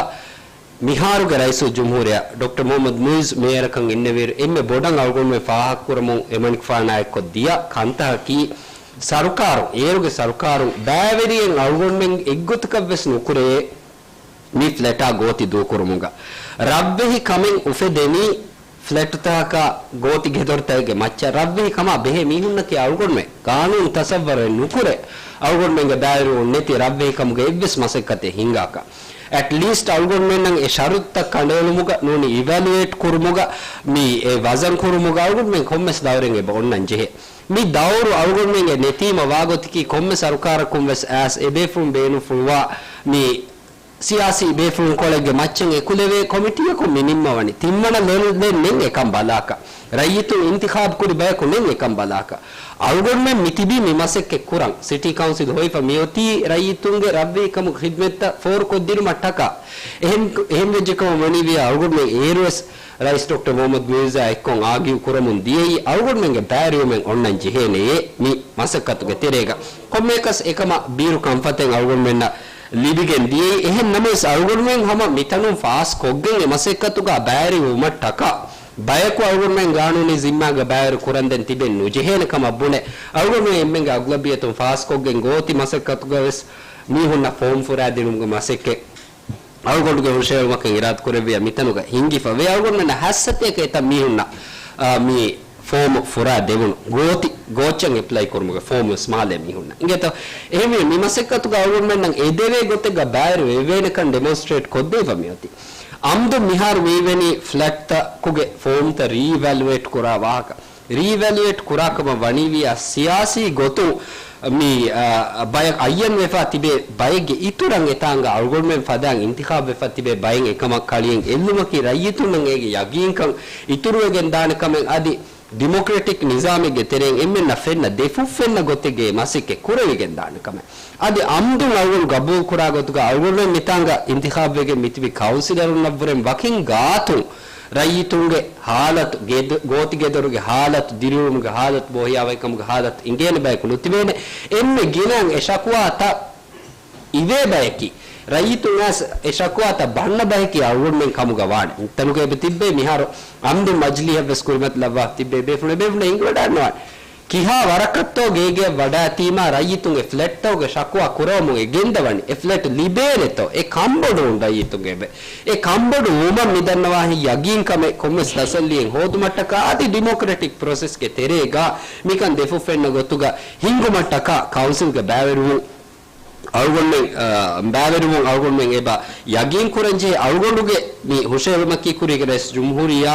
މިހާރުގެ ރައީސުލްޖުމްހޫރިއްޔާ ޑޮކްޓަރ މުހައްމަދު މުއިއްޒު މޭޔަރަކަށް އިންނެވިއިރު، އެންމެ ބޮޑަށް އަޅުގަނޑުމެން ފާހަގަކުރަމުން އެމަނިކުފާނާއެއްކޮށް ދިޔަ ކަންތަކަކީ، ސަރުކާރުން، އޭރުގެ ސަރުކާރުން ބައިވެރިއެއް އަޅުގަނޑުމެން އެއްގޮތަކަށްވެސް ނުކުރެޔޭ. މި ފްލެޓާ ގޯތި ދޫކުރުމުގަ ރަށްވެހި ކަމެއް އުފެދެނީ ފްލެޓުތަކަކާ ގޯތި ގެދޮރުތަކެއްގެ މައްޗަށް. ރަށްވެހި ކަމާ ބެހޭ މީހުންނަކީ އަޅުގަނޑުމެން. ގާނޫނު ތަސައްވަރު ނުކުރޭ އަޅުގަނޑުމެންގެ ބައިވެރިވުން ނެތި ރަށްވެހި ކަމުގެ އެއްވެސް މަސައްކަތެއް ހިންގާކަށް. އެޓްލީސްޓް އަޅުގަނޑުމެންނަށް އެ ޝަރުތުތައް ކަނޑައެޅުމުގަ ނޫނީ އިވެލުއޭޓް ކުރުމުގަ، މި އެ ވަޒަން ކުރުމުގަ އަޅުގަނޑުމެން ކޮންމެސް ދައުރެއް އެބަ އޮންނަން ޖެހޭ. މި ދައުރު އަޅުގަނޑުމެންގެ ނެތީމަ ވާގޮތަކީ ކޮންމެ ސަރުކާރަކުން ވެސް އައިސް އެބޭފުޅުން ބޭނުންފުޅުވާ މި ސިޔާސީ ބޭފުޅުންކޮޅެއްގެ މައްޗަށް އެކުލެވޭ ކޮމިޓީއަކުން މި ނިންމަވަނީ. ތިންވަނަ ލެވެލެއް ނެތް އެކަން ބަލާކަށް. ރައްޔިތުން އިންތިޚާބު ކުރި ބަޔަކު ނެތް އެކަން ބަލާކަށް. އަޅުގަނޑުމެން މި ތިބީ މި މަސައްކަތް ކުރަން. ސިޓީ ކައުންސިލް ހޮވިފަ މިއޮތީ ރައްޔިތުންގެ ރަށްވެހިކަމުގެ ޚިދްމަތްތައް ފޯރުކޮށްދިނުމަށް ޓަކާ. އެހެން، އެހެން ވެއްޖެ ކަމަށް ވަނީ ވިޔަ އަޅުގަނޑުމެން އޭރުވެސް ރައީސް ޑޮކްޓަރ މުހައްމަދު މުއިއްޒާ އެއްކޮށް އާގިއު ކުރަމުން ދިޔައީ އަޅުގަނޑުމެންގެ ބައިވެރިވުމެއް އޮންނަން ޖެހޭނެޔޭ މި މަސައްކަތުގެ ތެރޭގަ. ކޮންމެއަކަސް އެކަމަށް ބީރު ކަންފަތެއް އަޅުގަނޑުމެންނަށް ލިބިގެން ދިޔައީ. އެހެން ނަމަވެސް އަޅުގަނޑުމެން ހަމަ މިތަނުން ފާސް ކޮށްގެން އެ މަސައްކަތުގަ ބައިވެރިވުމަށް ޓަކާ ބަޔަކު އަޅުގަނޑުމެން ގާނޫނީ ޒިންމާގަ ބައިވެރި ކުރަންދެން ތިބެން ނުޖެހޭނެ ކަމަށް ބުނެ، އަޅުގަނޑުމެން އެންމެންގެ އަޣްލަބިއްޔަތުން ފާސްކޮށްގެން ގޯތި މަސައްކަތުގަ ވެސް މީހުންނަށް ފޯމް ފުރާދިނުމުގެ މަސައްކަތް އަޅުގަނޑުގެ ހުށަހެޅުމަކަށް އިރާދަކުރެއްވިޔާ މިތަނުގަ ހިންގިފަ ވޭ. އަޅުގަނޑުމެންނަށް ހަސަތައަކަށް އެތައް މީހުންނަށް، އާ، މި ފޯމު ފުރާ ދެވުނު ގޯތި ގޯއްޗަށް އެޕްލައި ކުރުމުގެ ފޯމުވެސް މާލޭ މީހުންނަށް އިނގޭތޯ. އެހެންވީމަ މި މަސައްކަތުގަ އަޅުގަނޑުމެންނަށް އެދެވޭ ގޮތެއްގަ ބައިވެރި ވެވޭނެކަން ޑެމޮންސްޓްރޭޓް ކޮށްދެވިފަ މިއޮތީ. އަމްދު މިހާރު ވީވެނީ ފްލެޓްތަކުގެ ފޯމްތައް ރީއިވެލުއޭޓް ކުރާ ވާހަކަ. ރީއިވެލުއޭޓް ކުރާކަމަށް ވަނީވިއްޔާ ސިޔާސީ ގޮތުން މި، އާ، ބަޔަށް އައްޔަންވެފަ ތިބޭ ބައެއްގެ އިތުރަށް އެތާނގަ އަޅުގަނޑުމެން ފަދައިން އިންތިޚާބުވެފަ ތިބޭ ބައެއް އެކަމަށް ކަޅިއެއް އެއްލުމަކީ ރައްޔިތުންނަށް އޭގެ ޔަގީންކަން އިތުރުވެގެން ދާނެ ކަމެއް އަދި ޑިމޮކްރެޓިކް ނިޒާމެއްގެ ތެރެއިން އެންމެންނަށް ފެންނަ ދެފުށް ފެންނަ ގޮތެއްގެ މަސައްކަތް ކުރެވިގެން ދާނެ ކަމެއް. އަދި އަމްދުން އަޅުގަނޑު ގަބޫލު ކުރާ ގޮތުގަ އަޅުގަނޑުމެން މިތާނގަ އިންތިޚާބުވެގެން މިތިބި ކައުންސިލަރުންނަށްވުރެން ވަކިން ގާތުން ރައްޔިތުންގެ ހާލަތު، ގެދ-، ގޯތިގެދޮރުގެ ހާލަތު، ދިރިއުޅުމުގެ ހާލަތު، ބޯހިޔާވަހިކަމުގެ ހާލަތު އިނގޭނެ ބަޔަކު ނުތިބޭނެ. އެންމެ ގިނައިން އެ ޝަކުވާތައް އިވޭ ބަޔަކީ، ރައްޔިތުން އައިސް އެ ޝަކުވާތައް ބަންނަ ބަޔަކީ އަޅުގަނޑުމެން ކަމުގަ ވާނެ. ތަނުގައި ތިއްބޭ މިހާރު އަމްދު މަޖިލީހަށްވެސް ކުރިމަތިލައްވާ ތިއްބޭ ބޭފުޅެއް ބޭފުޅެއް އިނގިވަޑައިންނަވާނެ. ކިހާ ވަރަކަށްތޯ ގޭގެއަށް ވަޑާތީމާ ރައްޔިތުން އެ ފްލެޓްތަކުގެ ޝަކުވާ ކުރަވަމުން އެ ގެންދަވަނީ؟ އެ ފްލެޓް ލިބޭނެތޯ؟ އެ ކަންބޮޑުވުން ރައްޔިތުންގެ އެބަ. އެ ކަންބޮޑު ވުމަށް މިދަންނަވާހެން ޔަގީންކަމެއް ކޮންމެސް ތަސައްލީއެއް ހޯދުމަށްޓަކާ އަދި ޑިމޮކްރެޓިކް ޕްރޮސެސްގެ ތެރޭގަ މިކަން ދެފުށް ފެންނަ ގޮތުގަ ހިންގުމަށްޓަކާ ކައުންސިލްގެ ބައިވެރިވުން އަޅުގަނޑުމެން، އާ، ބައިވެރިވުން އަޅުގަނޑުމެން އެބަ ޔަގީން ކުރަންޖެހޭ. އަޅުގަނޑުގެ މި ހުށަހެޅުމަކީ ކުރީގެ ރައީސް ޖުމްހޫރިއްޔާ،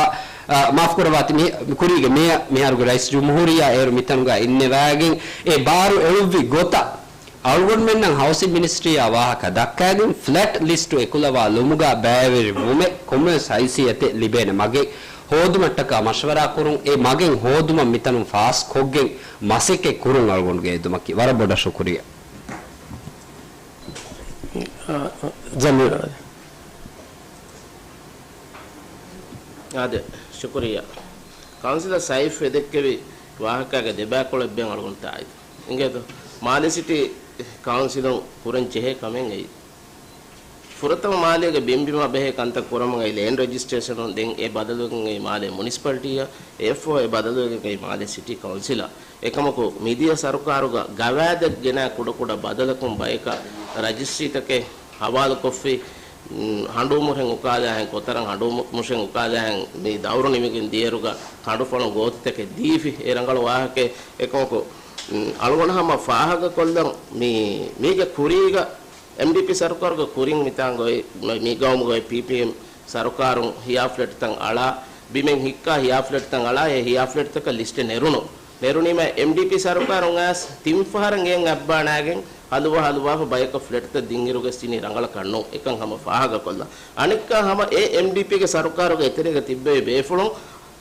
އާ، މާފު ކުރައްވާތި، މި ކުރީގެ މޭޔަ މިހާރުގެ ރައީސް ޖުމްހޫރިއްޔާ އޭރު މިތަނުގަ އިންނެވާގެން އެ ބާރު އެޅުއްވި ގޮތަށް އަޅުގަނޑުމެންނަށް ހައުސިން މިނިސްޓްރީއާ ވާހަކަ ދައްކާގެން ފްލެޓް ލިސްޓު އެކުލަވާލުމުގަ ބައިވެރިވުމެއް ކޮންމެވެސް ހައިސިއްޔަތެއް ލިބޭނެ މަގެއް ހޯދުމަށްޓަކާ މަޝްވަރާ ކުރުން. އެ މަގެއް ހޯދުމަށް މިތަނުން ފާސް ކޮށްގެން މަސައްކަތް ކުރުން އަޅުގަނޑުގެ އެދުމަކީ. ވަރަށް ބޮޑަށް ޝުކުރިއްޔާ. އާ، ޖަމީލް. އާދެ، ޝުކުރިއްޔާ. ކައުންސިލަރ ސައިފް އެދެއްކެވި ވާހަކާގެ ދެބައިކުޅަ އެއްބައި އަޅުގަނޑު ތާއީދު އިނގޭތޯ؟ މާލެ ސިޓީ ކައުންސިލުން ކުރަން ޖެހޭ ކަމެއް އެއީ. ފުރަތަމަ މާލޭގެ ބިންބިމާ ބެހޭ ކަންތައް ކުރަމުން އައި ލޭންޑް ރެޖިސްޓްރޭޝަނުން ދެން އެ ބަދަލުވެގެން އައި މާލޭ މުނިސިޕަލިޓީއަށް، އެއަށްފަހު އެ ބަދަލުވެގެން އައި މާލޭ ސިޓީ ކައުންސިލަށް. އެކަމަކު މިދިޔަ ސަރުކާރުގަ ގަވާއިދެއް ގެނައި ކުޑަކުޑަ ބަދަލަކުން ބަޔަކަށް ރަޖިސްޓްރީތަކެއް ހަވާލުކޮށްފި، ހަނޑޫމުށެން އުކާލާހެން، ކޮތަރަށް ހަނޑޫމުށެން އުކާލާހެން މި ދައުރު ނިމިގެން ދިޔައިރުގަ ކަނޑުފަޅު ގޯތިތަކެއް ދީފި އެ ރަނގަޅު ވާހަކައެއް. އެކަމަކު، އަޅުގަނޑު ހަމަ ފާހަގަކޮށްލަން މި، މީގެ ކުރީގަ އެމްޑީޕީ ސަރުކާރުގެ ކުރިން މިތާނގައި، މި ގައުމުގަ އޮތް ޕީޕީއެމް ސަރުކާރުން ހިޔާ ފްލެޓްތައް އަޅާ، ބިމެއް ހިއްކާ ހިޔާ ފްލެޓްތައް އަޅާ، އެ ހިޔާ ފްލެޓްތަކަށް ލިސްޓެއް ނެރުނު. ނެރުނީމަ އެމްޑީޕީ ސަރުކާރުން އައިސް ތިން ފަހަރަށް އެއަށް އައްބާނާގެން ހަލުވަ ހަލުވާފަ ބަޔަކަށް ފްލެޓްތައް ދިންއިރުގެ ސިނި ރަނގަޅަކަށް ނޫން. އެކަން ހަމަ ފާހަގަކޮށްލަން. އަނެއްކާ ހަމަ އެ އެމްޑީޕީގެ ސަރުކާރުގެ އެތެރޭގަ ތިއްބެވި ބޭފުޅުން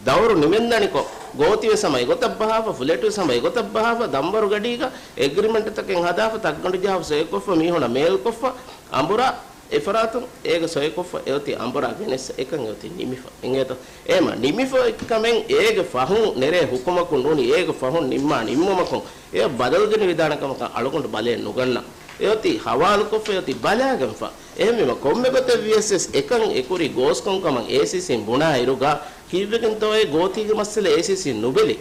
ދައުރު ނިމެންދަނިކޮށް، ގޯތިވެސް ހަމަ އެގޮތަށް ބަހާފަ، ފްލެޓްވެސް ހަމަ އެގޮތަށް ބަހާފަ، ދަނބަރު ގަޑީގަ އެގްރިމެންޓްތަކެއް ހަދާފަ، ތައްގަނޑު ޖަހާފަ، ސޮއިކޮށްފަ، މީހުނަށް މޭލްކޮށްފަ، އަނބުރާ އެފަރާތުން އޭގަ ސޮއިކޮށްފަ އެއޮތީ އަނބުރާ ގެނެއްސަ އެކަން އެއޮތީ ނިމިފަ. އިނގޭތޯ؟ އޭމަ ނިމިފަ އޮތްކަމެއް އޭގެ ފަހުން ނެރޭ ހުކުމަކުން ނޫނީ އޭގެ ފަހުން ނިންމާ ނިންމުމަކުން އެ ބަދަލުގެން ވިދާނެ ކަމަކަށް އަޅުގަނޑު ބަލައެއް ނުގަންނަ. އެއޮތީ ހަވާލުކޮށްފަ އެއޮތީ ބަލާގެންފަ. އެހެންވީމަ ކޮންމެ ގޮތެއް ވިޔަސް އެކަން އެކުރި ގޯސްކޮން ކަމަށް އޭސީސީން ބުނާ އިރުގަ ކީއްވެގެންތޯއޭ ގޯތީގެ މައްސަލަ އޭސީސީން ނުބެލި؟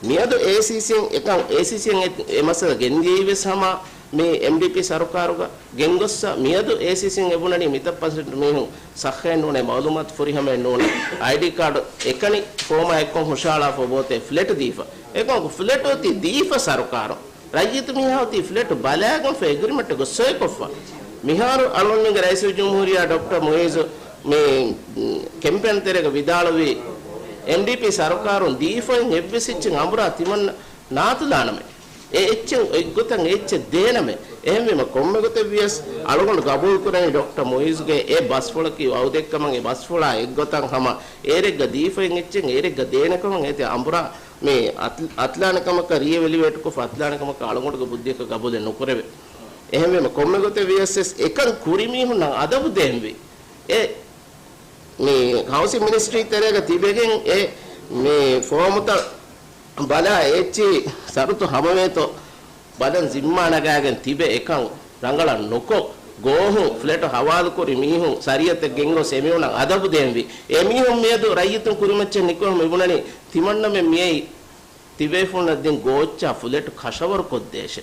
މިއަދު އޭސީސީން އެކަން، އޭސީސީން އެ، އެ މައްސަލަ ގެންދިޔައީވެސް ހަމަ މި އެމްޑީޕީ ސަރުކާރުގަ ގެންގޮއްސަ، މިއަދު އޭސީސީން އެބުނަނީ މިތައް ޕަސެންޓް މީހުން ސައްހައެއް ނޫނޭ، މައުލޫމާތު ފުރިހަމައެއް ނޫނޭ، އައިޑީ ކާޑު އެކަނި ފޯމާ އެއްކޮށް ހުށަހަޅާފަ އޮތޭ ފްލެޓް ދީފަ. އެކަމަކު ފްލެޓް އޮތީ ދީފަ ސަރުކާރުން. ރައްޔިތު މީހާ އޮތީ ފްލެޓް ބަލާގެންފަ އެގްރިމެންޓްގަ ސޮއިކޮށްފަ. މިހާރު އަޅުގަނޑުމެންގެ ރައީސުލްޖުމްހޫރިއްޔާ ޑޮކްޓަރ މުއިއްޒު މި ކެމްޕޭން ތެރޭގަ ވިދާޅުވީ، އެމްޑީޕީ ސަރުކާރުން ދީފައިން އެއްވެސް އެއްޗެއް އަނބުރާ ތިމަންނަ ނާތުލާނަމޭ. އެ އެއްޗެއް އެއްގޮތަށް އެއްޗެއް ދޭނަމޭ. އެހެންވީމަ ކޮންމެ ގޮތެއް ވިޔަސް އަޅުގަނޑު ގަބޫލުކުރަނީ ޑޮކްޓަރ މުއިއްޒުގެ އެ ބަސްފުޅަކީ ވައުދެއްކަމަށް އެ ބަސްފުޅާ އެއްގޮތަށް ހަމަ އޭރެއްގަ ދީފައިން އެއްޗެއް އޭރެއްގަ ދޭނެކަމަށް އޭތި އަނބުރާ މި އަތް، އަތްލާނެ ކަމަކަށް ރީއެވެލިއުއޭޓްކޮށްފަ އަތްލާނެ ކަމަކަށް އަޅުގަނޑުގެ ބުއްދިއަކަށް ގަބޫލެއް ނުކުރެވޭ. އެހެންވީމަ ކޮންމެ ގޮތެއް ވިޔަސް އެކަން ކުރި މީހުންނަށް އަދަބު ދޭންވީ. އެ މި ހައުސިން މިނިސްޓްރީ ތެރޭގަ ތިބެގެން އެ މި ފޯމުތައް ބަލާ އެއްޗިހި ޝަރުތު ހަމަވޭތޯ ބަލަން ޒިންމާ ނަގާގެން ތިބެ އެކަން ރަނގަޅަށް ނުކޮށް، ގޯހުން ފްލެޓު ހަވާލުކުރި މީހުން ޝަރީއަތެއް ގެންގޮސް އެމީހުންނަށް އަދަބު ދޭންވީ. އެމީހުން މިއަދު ރައްޔިތުން ކުރިމައްޗަށް ނިކުމެ މިބުނަނީ ތިމަންނަމެން މިއައީ ތިބޭފުޅުންނަށް ދިން ގޯއްޗާ ފުލެޓު ކަށަވަރުކޮށްދޭށޭ.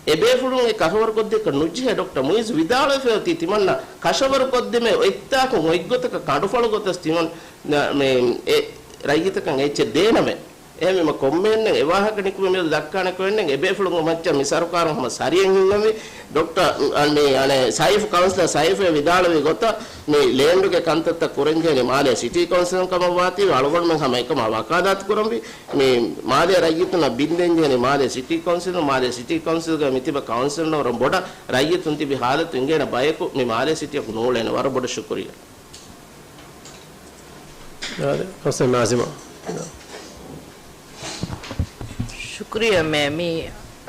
އެބޭފުޅުން އެ ކަށަވަރުކޮށްދޭކަށް ނުޖެހޭ. ޑޮކްޓަރ މުއިއްޒު ވިދާޅުވެފައި އޮތީ ތިމަންނަ ކަށަވަރުކޮށްދެމޭ އޮތްތާކުން އޮތްގޮތަކަށް ކަނޑުފަޅު ގޮތަސް ތިމަން، މެ، އެ، ރައްޔިތަކަށް އެއްޗެއް ދޭނަމޭ. އެހެންވީމަ ކޮންމެހެންނެއް އެ ވާހަކަ ނިކުމެ މިއަދު ދައްކާނެ ކޮއެއްނެއް އެބޭފުޅުންގެ މައްޗަށް މި ސަރުކާރުން ހަމަ ސަރިއެއް ހިންގަންވީ. ޑޮކްޓަރ، އަ، މި، އަނެއް، ސައިފް، ކައުންސިލަރ ސައިފް ވިދާޅުވި ގޮތަށް މި ލޭންޑުގެ ކަންތައްތައް ކުރަންޖެހެނީ މާލޭ ސިޓީ ކައުންސިލުން ކަމަށް ވާތީ އަޅުގަނޑުމެން ހަމަ އެކަމާ ވަކާލާތު ކުރަންވީ. މި މާލޭ ރައްޔިތުންނަށް ބިންދެންޖެހެނީ މާލޭ ސިޓީ ކައުންސިލުން، މާލޭ ސިޓީ ކައުންސިލްގަ މިތިބަ ކައުންސިލަރުން ވަރަށް ބޮޑަށް ރައްޔިތުން ތިބި ހާލަތު އިނގޭނެ ބަޔަކު މި މާލޭ ސިޓީއަކު ނޫޅޭނެ. ވަރަށް ބޮޑަށް ޝުކުރިއްޔާ. އާދެ، ކައުންސިލަރ ނާޒިމާ. ޝުކުރިއްޔާ މޭ، މި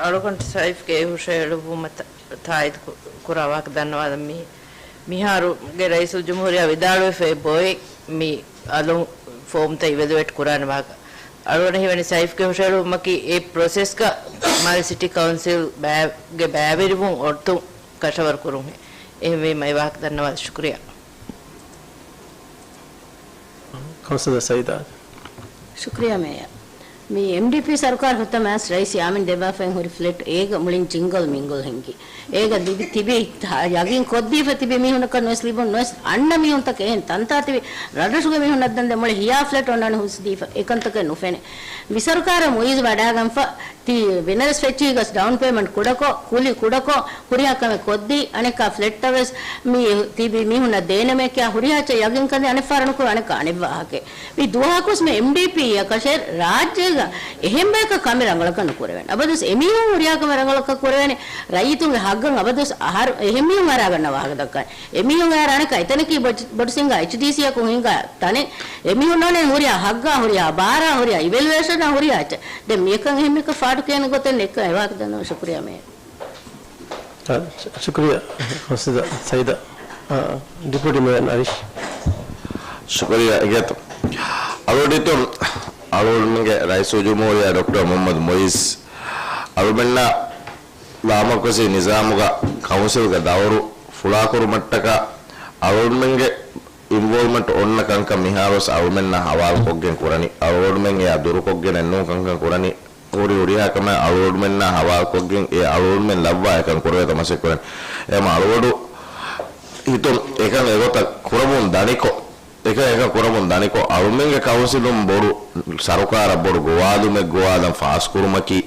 އަޅުގަނޑު ސައިފްގެ އެ ހުށަހެޅުއްވުމަށް ތާ-، ތާއީދު ކު-، ކުރާ ވާހަކަ ދަންނަވާލަން. މި މިހާރުގެ ރައީސުލްޖުމްހޫރިއްޔާ ވިދާޅުވެފައި ބޮއެ މި އަލުން ފޯމްތައް އިވެލުއޭޓް ކުރާނެ ވާހަކަ. އަޅުގަނޑަށް ހީވަނީ ސައިފްގެ ހުށަހެޅުއްވުމަކީ އެ ޕްރޮސެސްގަ މާލެ ސިޓީ ކައުންސިލް ބައި-، ގެ ބައިވެރިވުން އޮތުން ކަށަވަރު ކުރުންހޭ. އެހެންވީމަ އެ ވާހަކަ ދަންނަވާލަން. ޝުކުރިއްޔާ. ކައުންސިލަރ ސައީދާ. ޝުކުރިއްޔާ މޭޔަރ. މި އެމްޑީޕީ ސަރުކާރު ހުއްޓަ މާސް ރައީސް ޔާމީން ދެއްވާފައި ހުރި ފްލެޓް އޭގަ މުޅިން ޖިންގަލް މިންގަލް ހިނގި. އޭގަ ލިބި ތިބި ތަ-، ޔަގީން ކޮށްދީފަ ތިބި މީހުންނަކަށް ނުވެސް ލިބުން ނުވެސް އަންނަ މީހުންތަކެއް އެހެން ތަންތާ ތިބި ރަށްރަށުގެ މީހުންނަށް ދަންދެ މުޅި ހިޔާ ފްލެޓް އޮންނާނެ ހުސްދީފަ އެކަންތަކެއް ނުފެނޭ. މި ސަރުކާރަށް މުއިއްޒު ވަޑާގަންފަ ތި ވިނަރެސް ފެއްޗިގަސް ޑައުން ޕޭމަންޓް ކުޑަކޮށް، ކުލި ކުޑަކޮށް، ހުރިހާ ކަމެއް ކޮށްދީ، އަނެއްކާ ފްލެޓްތައް ވެސް މި ތިބި މީހުންނަށް ދޭނަމޭ ކިޔާ ހުރިހާ އެއްޗެއް ޔަގީންކަންދީ އަނެއްފަހަރަށް ނުކުރު އަނެއްކާ އަނެއް ވާހަކައެއް. މި ދުވަހަކުވެސް މި އެމްޑީޕީއަކަށޭ ރާއްޖޭގަ އެހެން ބަޔަކަށް ކަމެއް ރަނގަޅަކަށް ނުކުރެވޭނެ. އަބަދުވެސް އެމީހުން ހުރިހާ ކަމެއް ރަނގަޅަކަށް ކުރެވޭނެ. ރައްޔިތުންގެ ހައްގަށް އަބަދުވެސް އަހަރު އެހެން މީހުން އަރާގަންނަ ވާހަކަ ދައްކަނީ. އެމީހުން އަރާ އަނެއްކާ އެތަނަކީ ބޮޑު-، ބޮޑު ސިނގާ އެޗްޑީސީއަކުން ހިނގާ ތަނެއް. އެމީހުން އޮންނަނީ ހުރިހާ ހައްގާ، ހުރިހާ ބާރާ، ހުރިހާ އިވެލުއޭޝަނާ ހުރިހާ އެއްޗެއް. ދެން މިއަކަށް އެހެން މިކަ ފާޑު ކިޔަން ގޮތެއް ނެއްކަ އެވާހަކަ ދަންނަވަން. ޝުކުރިއްޔާ މޭޔަރ. އާ، ޝު-، ޝުކުރިއްޔާ ކައުންސިލަރ ސައީދާ. އާ، ޑެޕިއުޓީ މޭޔަރ ނަރީޝް. ޝުކުރިއްޔާ އިގޭތޯ. އަޅުގަނޑު އަޅުގަނޑުމެންގެ ރައީސުލްޖުމްހޫރިއްޔާ ޑޮކްޓަރ މުހައްމަދު މުއިއްޒު އަޅުމެންނަށް ލާމަރުކަޒީ ނިޒާމުގަ ކައުންސިލްގެ ދައުރު ފުޅާކުރުމަށްޓަކާ އަޅުގަނޑުމެންގެ އިންވޯލްވްމަންޓް އޮންނަ ކަންކަން މިހާރުވެސް އަޅުމެންނާ ހަވާލުކޮށްގެން ކުރަނީ. އަޅުގަނޑުމެން އެއާ ދުރުކޮށްގެނެއް ނޫން ކަންކަން ކުރަނީ. ހުރި ހުރިހާ ކަމެއް އަޅުގަނޑުމެންނާ ހަވާލުކޮށްގެން އެ އަޅުގަނޑުމެން ލައްވާ އެކަން ކުރެވޭތޯ މަސައްކަތް ކުރަނީ. އެހެންވީމަ އަޅުގަނޑު ހިތުން އެކަން އެގޮތަށް ކުރަމުން ދަނިކޮށް، އެކަން އެކަން ކުރަމުން ދަނިކޮށް، އަޅުމެންގެ ކައުންސިލުން ބޮޑު ސަރުކާރަށް ބޮޑު ގޮވާލުމެއް ގޮވާލަން ފާސްކުރުމަކީ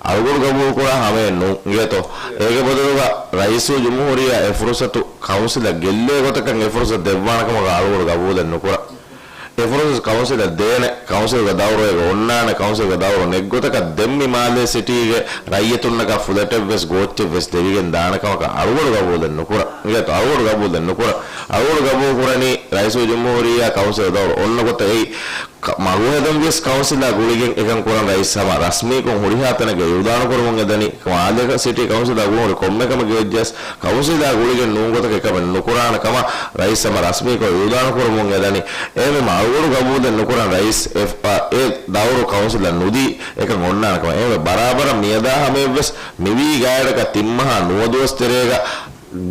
އަޅުގަނޑު ގަބޫލުކުރާ ހަމައެއް ނޫން. އިނގޭތޯ؟ އޭގެ ބަދަލުގަ ރައީސުލްޖުމްހޫރިއްޔާ އެ ފުރުސަތު ކައުންސިލަށް ގެއްލޭ ގޮތަކަށް އެ ފުރުސަތު ދެއްވާނެ ކަމަކަށް އަޅުގަނޑު ގަބޫލެއް ނުކުރަން. އެ ފުރުސަތު ކައުންސިލަށް ދޭނެ، ކައުންސިލްގެ ދައުރު އޭގަ އޮންނާނެ، ކައުންސިލްގެ ދައުރު ނެތް ގޮތަކަށް ދެން މި މާލޭ ސިޓީގެ ރައްޔިތުންނަކަށް ފުލެޓެއްވެސް ގޯއްޗެއްވެސް ދެވިގެން ދާނެ ކަމަކަށް އަޅުގަނޑު ގަބޫލެއް ނުކުރަން. އިނގޭތޯ؟ އަޅުގަނޑު ގަބޫލެއް ނުކުރަން. އަޅުގަނޑު ގަބޫލު ކުރަނީ ރައީސުލްޖުމްހޫރިއްޔާ ކައުންސިލް ދައުރު އޮންނަ ގޮތަށް އެއީ ކަ-، މަގުހެދަން ވިޔަސް ކައުންސިލާ ގުޅިގެން އެކަން ކުރަން ރައީސް ހަމަ ރަސްމީކޮށް ހުރިހާ ތަނެއްގަ އިއުލާނު ކުރަމުން އެދަނީ. މާލޭ ސިޓީ ކައުންސިލާ ގުޅުން ހުރި ކޮންމެ ކަމެއްގެ ވެއްޖެސް ކައުންސިލާ ގުޅިގެން ނޫން ގޮތަކަށް އެކަމެއް ނުކުރާނެ ކަމަށް ރައީސް ހަމަ ރަސްމީކޮށް އިއުލާނު ކުރަމުން އެދަނީ. އެހެންވީމަ އަޅުގަނޑު ގަބޫލެއް ނުކުރަން ރައީސް އެ، އެ ދައުރު ކައުންސިލަށް ނުދީ އެކަން އޮންނާނެ ކަމަށް. އެހެންވެ ބަރާބަރަށް މިއަދާ ހަމަޔަށްވެސް މިވީ ގާތްގަނޑަކަށް ތިން މަހާ ނުވަ ދުވަސް ތެރޭގަ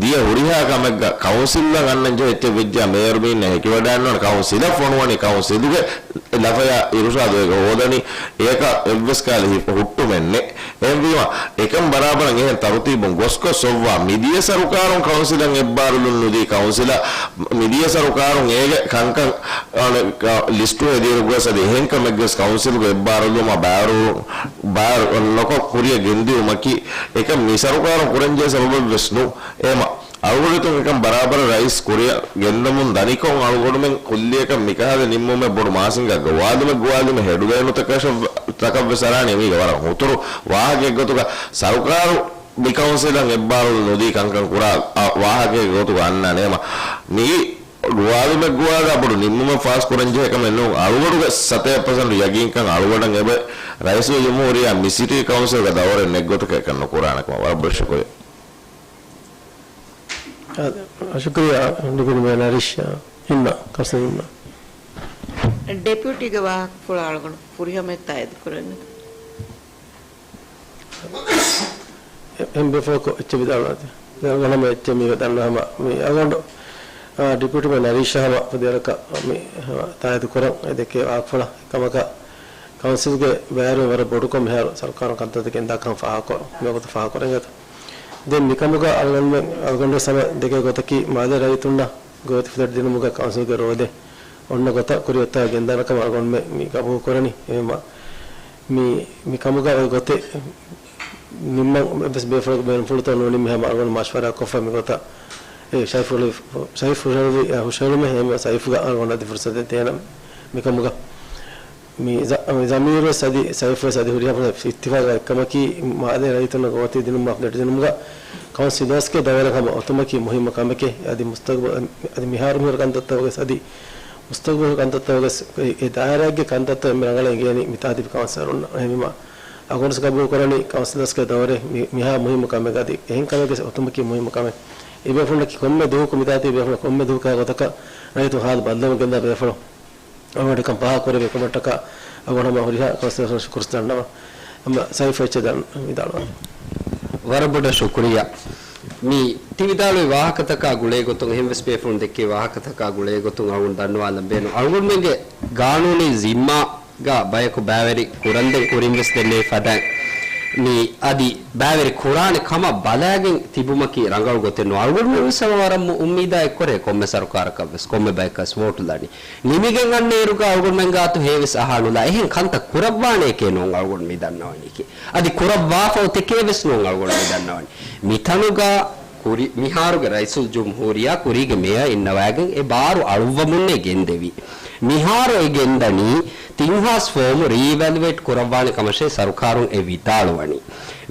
ދިޔަ ހުރިހާ ކަމެއްގަ ކައުންސިލްއަށް އަންނަން ޖެހޭ އެއްޗެއް ވެއްޖާ މޭޔަރު މީންނަށް ހެކިވަޑައިންނާނެ. ކައުންސިލަށް ފޮނުވަނީ ކައުންސިލުގެ ލަފަޔާ އިރުޝާދު އޭގަ ހޯދަނީ. އޭކަ އެއްވެސް ކަހަލަ ހި-، ހުއްޓުމެއް ނެތް. އެހެންވީމަ އެކަން ބަރާބަރަށް އެހެން ތަރުތީބުން ގޮސްގޮސް އޮއްވާ މިދިޔަ ސަރުކާރުން ކައުންސިލަށް އެއްބާރުލުން ނުދީ ކައުންސިލަށް މިދިޔަ ސަރުކާރުން އޭގެ ކަންކަން އަނެއް ކަ-، ލިސްޓު ހެދިއިރުގަސް އަދި އެހެން ކަމެއްގަސް ކައުންސިލްގެ އެއްބާރުލުމަށް ބާރު، ބާރު ނޮކޮށް ކުރިއަށް ގެންދިއުމަކީ އެކަން މި ސަރުކާރުން ކުރަންޖެހޭ ސަބަބެއްވެސް ނޫން. އެހެންވީމަ އަޅުގަނޑު އެކަން ބަރާބަރަށް ރައީސް ކުރިއަށް ގެންދަމުން ދަނިކޮށް އަޅުގަނޑުމެން ކުއްލިއަކަށް މިކަހަލަ ނިންމުމެއް ބޮޑު މާސިންގަ ގޮވާލުމެއް ގޮވާލުމެއް ހެޑްލައިނުތަކަށް، ތަކަށްވެސް އަރާނީ މީގަ ވަރަށް ހުތުރު ވާހަކައެއް ގޮތުގަ ސަރުކާރު މި ކައުންސިލަށް އެއްބާރުލުން ނުދީ ކަންކަން ކުރާ، އަ، ވާހަކައެއް ގޮތުގަ އަންނާނެ. އެހެންވީމަ މިއީ ގޮވާލުމެއް ގޮވާލާ ބޮޑު ނިންމުމެއް ފާސް ކުރަންޖެހޭ ކަމެއް ނޫން. އަޅުގަނޑުގެ ސަތޭކަ ޕަސެންޓް ޔަގީންކަން އަޅުގަނޑަށް އެބަ ރައީސުލްޖުމްހޫރިއްޔާ މި ސިޓީ ކައުންސިލްގެ ދައުރެއް ނެތް ގޮތަކަށް އެކަން ނުކުރާނެ ކަމަށް. ވަރަށް ބޮޑަށް ޝުކުރިއްޔާ. އާ، ޝުކުރިއްޔާ، ޑެޕިއުޓީ މޭޔަރ ނަރީޝް. އިންނަ، ކައުންސިލަރ އިންނަ. ޑެޕިއުޓީގެ ވާހަކަފުޅަށް އަޅުގަނޑު ފުރިހަމައެއް ތާއީދު ކުރަން. އެ-، އެހެން ބޭފުޅަކު އެއްޗެއް ވިދާޅުވާތި. ދެން ހަމަ އެއްޗެއް މީގަ ދަންނަ ހަމަ މި އަޅުގަނޑު، އާ، ޑެޕިއުޓީ މޭޔަރ ނަރީޝް ހަމަ ފަދައިން މި ހަމަ ތާއީދު ކުރަން އެ ދެކޭ ވާހަކަފުޅަށް. އެކަމަކަށް ކައުންސިލްގެ ބައިވެރިން ވަރަށް ބޮޑުކޮށް މިހާރު ސަރުކާރުން ކަންތައްތަކެއް އިންދާކަން ފާހަގަކުރަން، މިވަގުތު ފާހަގަކުރަން އެނގޭތޯ. ދެން މިކަމުގަ އަޅުގަނޑުމެން، އަޅުގަނޑުވެސް ހަމަ ދެކޭ ގޮތަކީ މާލޭ ރައްޔިތުންނަށް ގޯތި ފްލެޓް ދިނުމުގަ ކައުންސިލްގެ ރޯދަ އޮންނަ ގޮތަށް ކުރިއަށް ގެންދާނެ ކަމަށް އަޅުގަނޑުމެން މި ގަބޫލު ކުރަނީ. އެހެންވީމާ މި، މި ކަމުގަ އޮތް ގޮތެއް ނިންމަން އެއްވެސް ބޭފުޅަކު ބޭނުންފުޅުތައް ނޫނީ މިހާ އަޅުގަނޑު މަޝްވަރާ ކޮށްފަ މި ގޮތަށް. އެ ސައިފު ހުށަހެޅު-، ސައިފު ހުށަހެޅުމެ އެހެންވީމާ ސައިފުގަ އަޅުގަނޑަށް އަދި ފުރުސަތެއް ދޭނަން މި ކަމުގަ. މި ޒަ-، ޒަމީރުވެސް އަދި ސައިފުވެސް އަދި ހުރިހާ ފުރަތަށް އިއްތިފާގާ އެއްކަމަކީ، މާލޭ ރައްޔިތުންނަށް ގޯތި ދިނުމަށް ފްލެޓް ދިނުމުގަ ކައުންސިލް ދުވަސްގެ ދައުރެއް ހަމަ އޮތުމަކީ މުހިއްމު ކަމެކޭ. އަދި މުސްތަގްބަ-، އަދި މިހާރު މިހުރި ކަންތައްތަކުގަސް އަދި މުސްތަގްބަލު ކަންތައްތަކުގަސް އެ، އެ ދާއިރާއެއްގެ ކަންތައްތައް އެންމެ ރަނގަޅަށް އެނގޭނީ މިތާ ތިބި ކައުންސިލަރުންނަށް. އެހެންވީމާ އަޅުގަނޑުވެސް ގަބޫލު ކުރަނީ ކައުންސިލް ދުވަސްގެ ދައުރެއް މި، މިހާ މުހިއްމު ކަމެއް އަދި އެހެން ކަމެއްގަސް އޮތުމަކީ މުހިއްމު ކަމެއް. އެ ބޭފުޅުންނަކީ ކޮންމެ ދުވަހަކު މިތާ ތިބި ބޭފުޅުން ކޮންމެ ދުވަހަކު ހާލު ބަދަލުވަމުން ގެންދާ ބޭފުޅުން. އަޅުގަނޑު ކަން ފާހަގަކުރެއްވި ކަމަށްޓަކާ އަޅުގަނޑު ހަމަ ހުރިހާ ކައުންސިލަރުންނަށް ޝުކުރު ދަންނަވަން. ހަމަ ސައިފް އެއްޗެއް ދަން ވިދާޅުވާ. ވަރަށް ބޮޑަށް ޝުކުރިއްޔާ. މި ތި ވިދާޅުވި ވާހަކަތަކާ ގުޅޭ ގޮތުން، އެހެންވެސް ބޭފުޅުން ދެއްކި ވާހަކަތަކާ ގުޅޭ ގޮތުން އަޅުގަނޑު ދަންނަވާލަން ބޭނުން. އަޅުގަނޑުމެންގެ ގާނޫނީ ޒިންމާ ގަ ބަޔަކު ބައިވެރި ކުރަންދެން ކުރިންވެސް ދެންނެވި ފަދައިން، މި އަދި ބައިވެރި ކުރާނެ ކަމަށް ބަލާގެން ތިބުމަކީ ރަނގަޅު ގޮތެއް ނޫން. އަޅުގަނޑުމެންވެސް ހަމަ ވަރަށް މު-، އުއްމީދާ އެއްކުރޭ ކޮންމެ ސަރުކާރަކަށްވެސް، ކޮންމެ ބަޔަކަސް ވޯޓު ލަނީ. ނިމިގެން އަންނައިރުގަ އަޅުގަނޑުމެން ގާތު ހޭވެސް އަހާނުލާ އެހެން ކަންތައް ކުރައްވާނެއެކޭ ނޫން އަޅުގަނޑު މި ދަންނަވަނީކީ. އަދި ކުރައްވާފަ އޮތެކޭވެސް ނޫން އަޅުގަނޑު މި ދަންނަވަނީ. މިތަނުގަ ކުރި-، މިހާރުގެ ރައީސުލްޖުމްހޫރިއްޔާ ކުރީގެ މޭޔަރ އިންނަވައިގެން އެ ބާރު އަޅުއްވަމުންނޭ ގެންދެވީ. މިހާރު އެ ގެންދަނީ ތިން ހާސް ފޯމު ރީއިވެލުއޭޓް ކުރައްވާނެ ކަމަށޭ ސަރުކާރުން އެ ވިދާޅުވަނީ.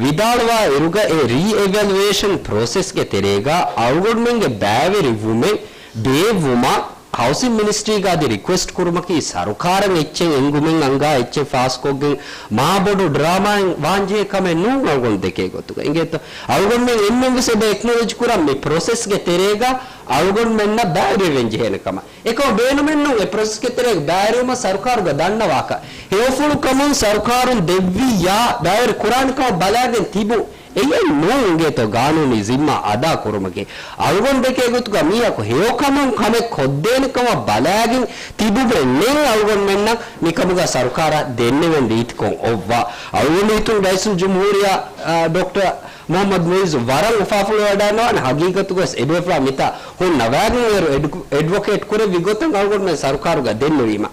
ވިދާޅުވާ އިރުގަ އެ ރީއިވެލުއޭޝަން ޕްރޮސެސްގެ ތެރޭގަ އަޅުގަނޑުމެންގެ ބައިވެރިވުމެއް ބޭއްވުމަށް ހައުސިން މިނިސްޓްރީގަ އަދި ރިކުއެސްޓް ކުރުމަކީ ސަރުކާރަށް އެއްޗެއް އެނގުމެއް އަންގާ އެއްޗެއް ފާސްކޮށްގެން މާ ބޮޑު ޑްރާމާއެއް ވާންޖެހޭ ކަމެއް ނޫން އަޅުގަނޑު ދެކޭ ގޮތުގަ. އިނގޭތޯ؟ އަޅުގަނޑުމެން އެންމެންވެސް އެބަ އެކްނޮލެޖް ކުރަން މި ޕްރޮސެސްގެ ތެރޭގަ އަޅުގަނޑުމެންނަށް ބައިވެރިވެން ޖެހޭނެ ކަމަށް. އެކަމަށް ބޭނުމެއްނޫން އެ ޕްރޮސެސްގެ ތެރޭގަ ބައިވެރިވުމަށް ސަރުކާރުގަ ދަންނަވާކަށް. ހެޔޮފުޅުކަމުން ސަރުކާރުން ދެއްވިއްޔާ ބައިވެރި ކުރާނެ ކަމަށް ބަލާގެން ތިބުން. އެއެއް ނޫން އިނގޭތޯ ގާނޫނީ ޒިންމާ އަދާ ކުރުމަކީ. އަޅުގަނޑު ދެކޭ ގޮތުގަ މީހަކު ހެޔޮކަމުން ކަމެއް ކޮށްދޭނެ ކަމަށް ބަލާގެން ތިބުމެއް ނެތް އަޅުގަނޑުމެންނަށް މިކަމުގަ ސަރުކާރަށް ދެންނެވެން ރީތިކޮށް އޮއްވާ. އަޅުގަނޑު ހިތުން ރައީސުލްޖުމްހޫރިއްޔާ، އާ، ޑޮކްޓަރ މުޙައްމަދު މުޢިއްޒު ވަރަށް އުފާފުޅުވެވަޑައިގަންނަވާނެ. ހަގީގަތުގަސް އެބޭފުޅާ މިތާ ހުންނަވައިގެން އޭރު އެޑް-، އެޑްވޮކޭޓް ކުރެއްވި ގޮތުން އަޅުގަނޑުމެން ސަރުކާރުގަ ދެންނެވީމަ.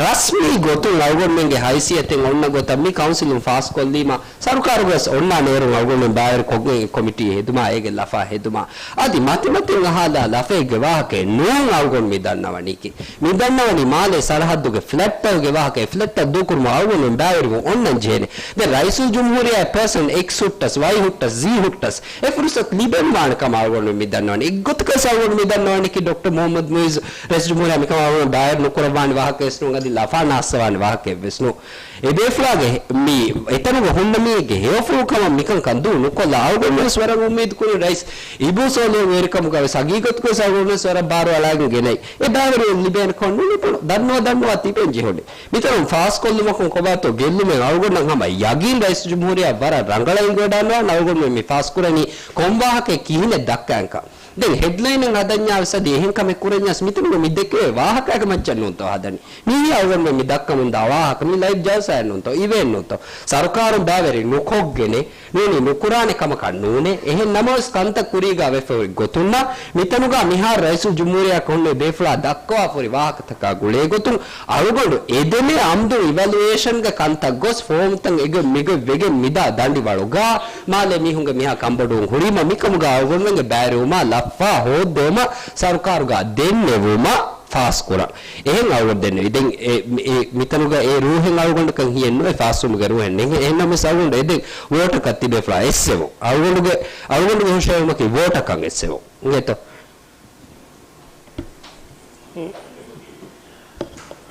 ރަސްމީ ގޮތުން އަޅުގަނޑުމެންގެ ހައިސިއްޔަތެއް އޮންނަ ގޮތަށް މި ކައުންސިލުން ފާސްކޮށްލީމަ، ސަރުކާރުގަސް އޮންނާނެ އޭރުން އަޅުގަނޑުމެން ބައިވެރިކޮށްގެން އެ ކޮމިޓީ ހެދުމާ، އޭގެ ލަފާ ހެދުމާ. އަދި މަތިމަތިން އަހާލާ ލަފައެއްގެ ވާހަކައެއް ނޫން އަޅުގަނޑު މި ދަންނަވަނީކީ. މި ދަންނަވަނީ މާލޭ ސަރަހައްދުގެ ފްލެޓްތަކުގެ ވާހަކަ، އެ ފްލެޓްތައް ދޫކުރުމަށް އަޅުގަނޑުމެން ބައިވެރިވުން އޮންނަން ޖެހޭނެ. ދެން ރައީސުލްޖުމްހޫރިއްޔާ ޕާސަން އެކްސް ހުއްޓަސް، ވައި ހުއްޓަސް، ޒީ ހުއްޓަސް، އެ ފުރުސަތު ލިބެންވާނެ ކަމަށް އަޅުގަނޑު މި ދަންނަވަނީ. އެއްގޮތަކަސް އަޅުގަނޑު މި ދަންނަވަނީކީ ޑޮކްޓަރ މުޙައްމަދު މުޢިއްޒު ރައީސުލްޖުމްހޫރިއްޔާ މިކަމަށް އަޅުގަނޑު ބައިވެރި ނުކުރައްވާނެ ވާހަކަވެސް ނޫން، އަދި ލަފާ ނާއްސަވާނެ ވާހަކައެއްވެސް ނޫން. އެބޭފުޅާގެ މި އެތަނުގަ ހުންނަ މީހެއްގެ ހެޔޮފުޅުކަމަށް މިކަންކަން ދޫ ނުކޮށްލާ، އަޅުގަނޑުވެސް ވަރަށް އުއްމީދު ކުރިން ރައީސް އިބޫ ސޯލިހުގެ ވެރިކަމުގަވެސް ހަގީގަތުގަވެސް އަޅުގަނޑުވެސް ވަރަށް ބާރު އަޅާގެން ގެނައި. އެ ބައިވެރިވުން ލިބޭނެ ކަމަށް ނޫނީ ބުނު ދަންނަވާ ދަންނަވާ ތިބެން ޖެހުނީ. މިތަނުން ފާސްކޮށްލުމަކުން ކޮބާތޯ ގެއްލުމެއް އަޅުގަނޑަށް ހަމަ ޔަގީން ރައީސުލްޖުމްހޫރިއްޔާ ވަރަށް ރަނގަޅަށް އެނގިވަޑައިގަންނަވާނެ އަޅުގަނޑުމެން މި ފާސްކުރަނީ ކޮން ވާހަކައެއް ކިހިނެއް ދައްކައިންކަން. ދެން ހެޑްލައިނެއް ހަދަންޏާވެސް އަދި އެހެން ކަމެއް ކުރަންޏާސް މިތަނުގަ މި ދެކެވޭ ވާހަކައިގެ މައްޗަށް ނޫންތޯ ހަދަނީ. މިއީ އަޅުގަނޑުމެން މި ދައްކަމުންދާ ވާހަކަ މި ލައިވް ޖަލްސާއެއް ނޫންތޯ، އިވެންޓް ނޫންތޯ. ސަރުކާރުން ބައިވެރި ނުކޮށްގެނެއް ނޫނީ ނުކުރާނެ ކަމަކަށް ނޫނޭ. އެހެން ނަމަވެސް ކަންތައް ކުރީގާ ވެފަ ހުރި ގޮތުންނާ މިތަނުގާ މިހާރު ރައީސުލްޖުމްހޫރިއްޔާ ކޮންމެ ބޭފުޅާ ދައްކަވާފަ ހުރި ވާހަކަތަކާ ގުޅޭ ގޮތުން އަޅުގަނޑު އެދެނެ އަމްދު އިވެލުއޭޝަންގެ ކަންތައް ގޮސް ފޯމުތައް އެގޮތް މިގޮތް ވެގެން މިދާ ދަނޑިވަޅުގާ މާލޭ މީހުންގެ މިހާ ކަންބޮޑުވުން ހުރީމަ މިކަމުގާ އަޅުގަނޑުމެންގެ ބައިވެރިވުމާ ލަފާ ހޯއްދެވުމަށް ސަރުކާރުގާ ދެންނެވުމަށް ފާސްކުރަން. އެހެން އަޅުގަނޑު ދެންނެވި. ދެން އެ، އެ، މިތަނުގަ އެ ރޫހެއް އަޅުގަނޑަކަށް ހިއެއް ނުވޭ، ފާސްވުމުގެ ރޫހެއް ނެތް. އެހެންނަމަވެސް އަޅުގަނޑު އެދެން ވޯޓަކަށް ތިބޭފުޅާ އެއްސެވުން. އަޅުގަނޑުގެ، އަޅުގަނޑުގެ ހުށަހެޅުމަކީ ވޯޓަކަށް އެއްސެވުން. އިނގޭތޯ؟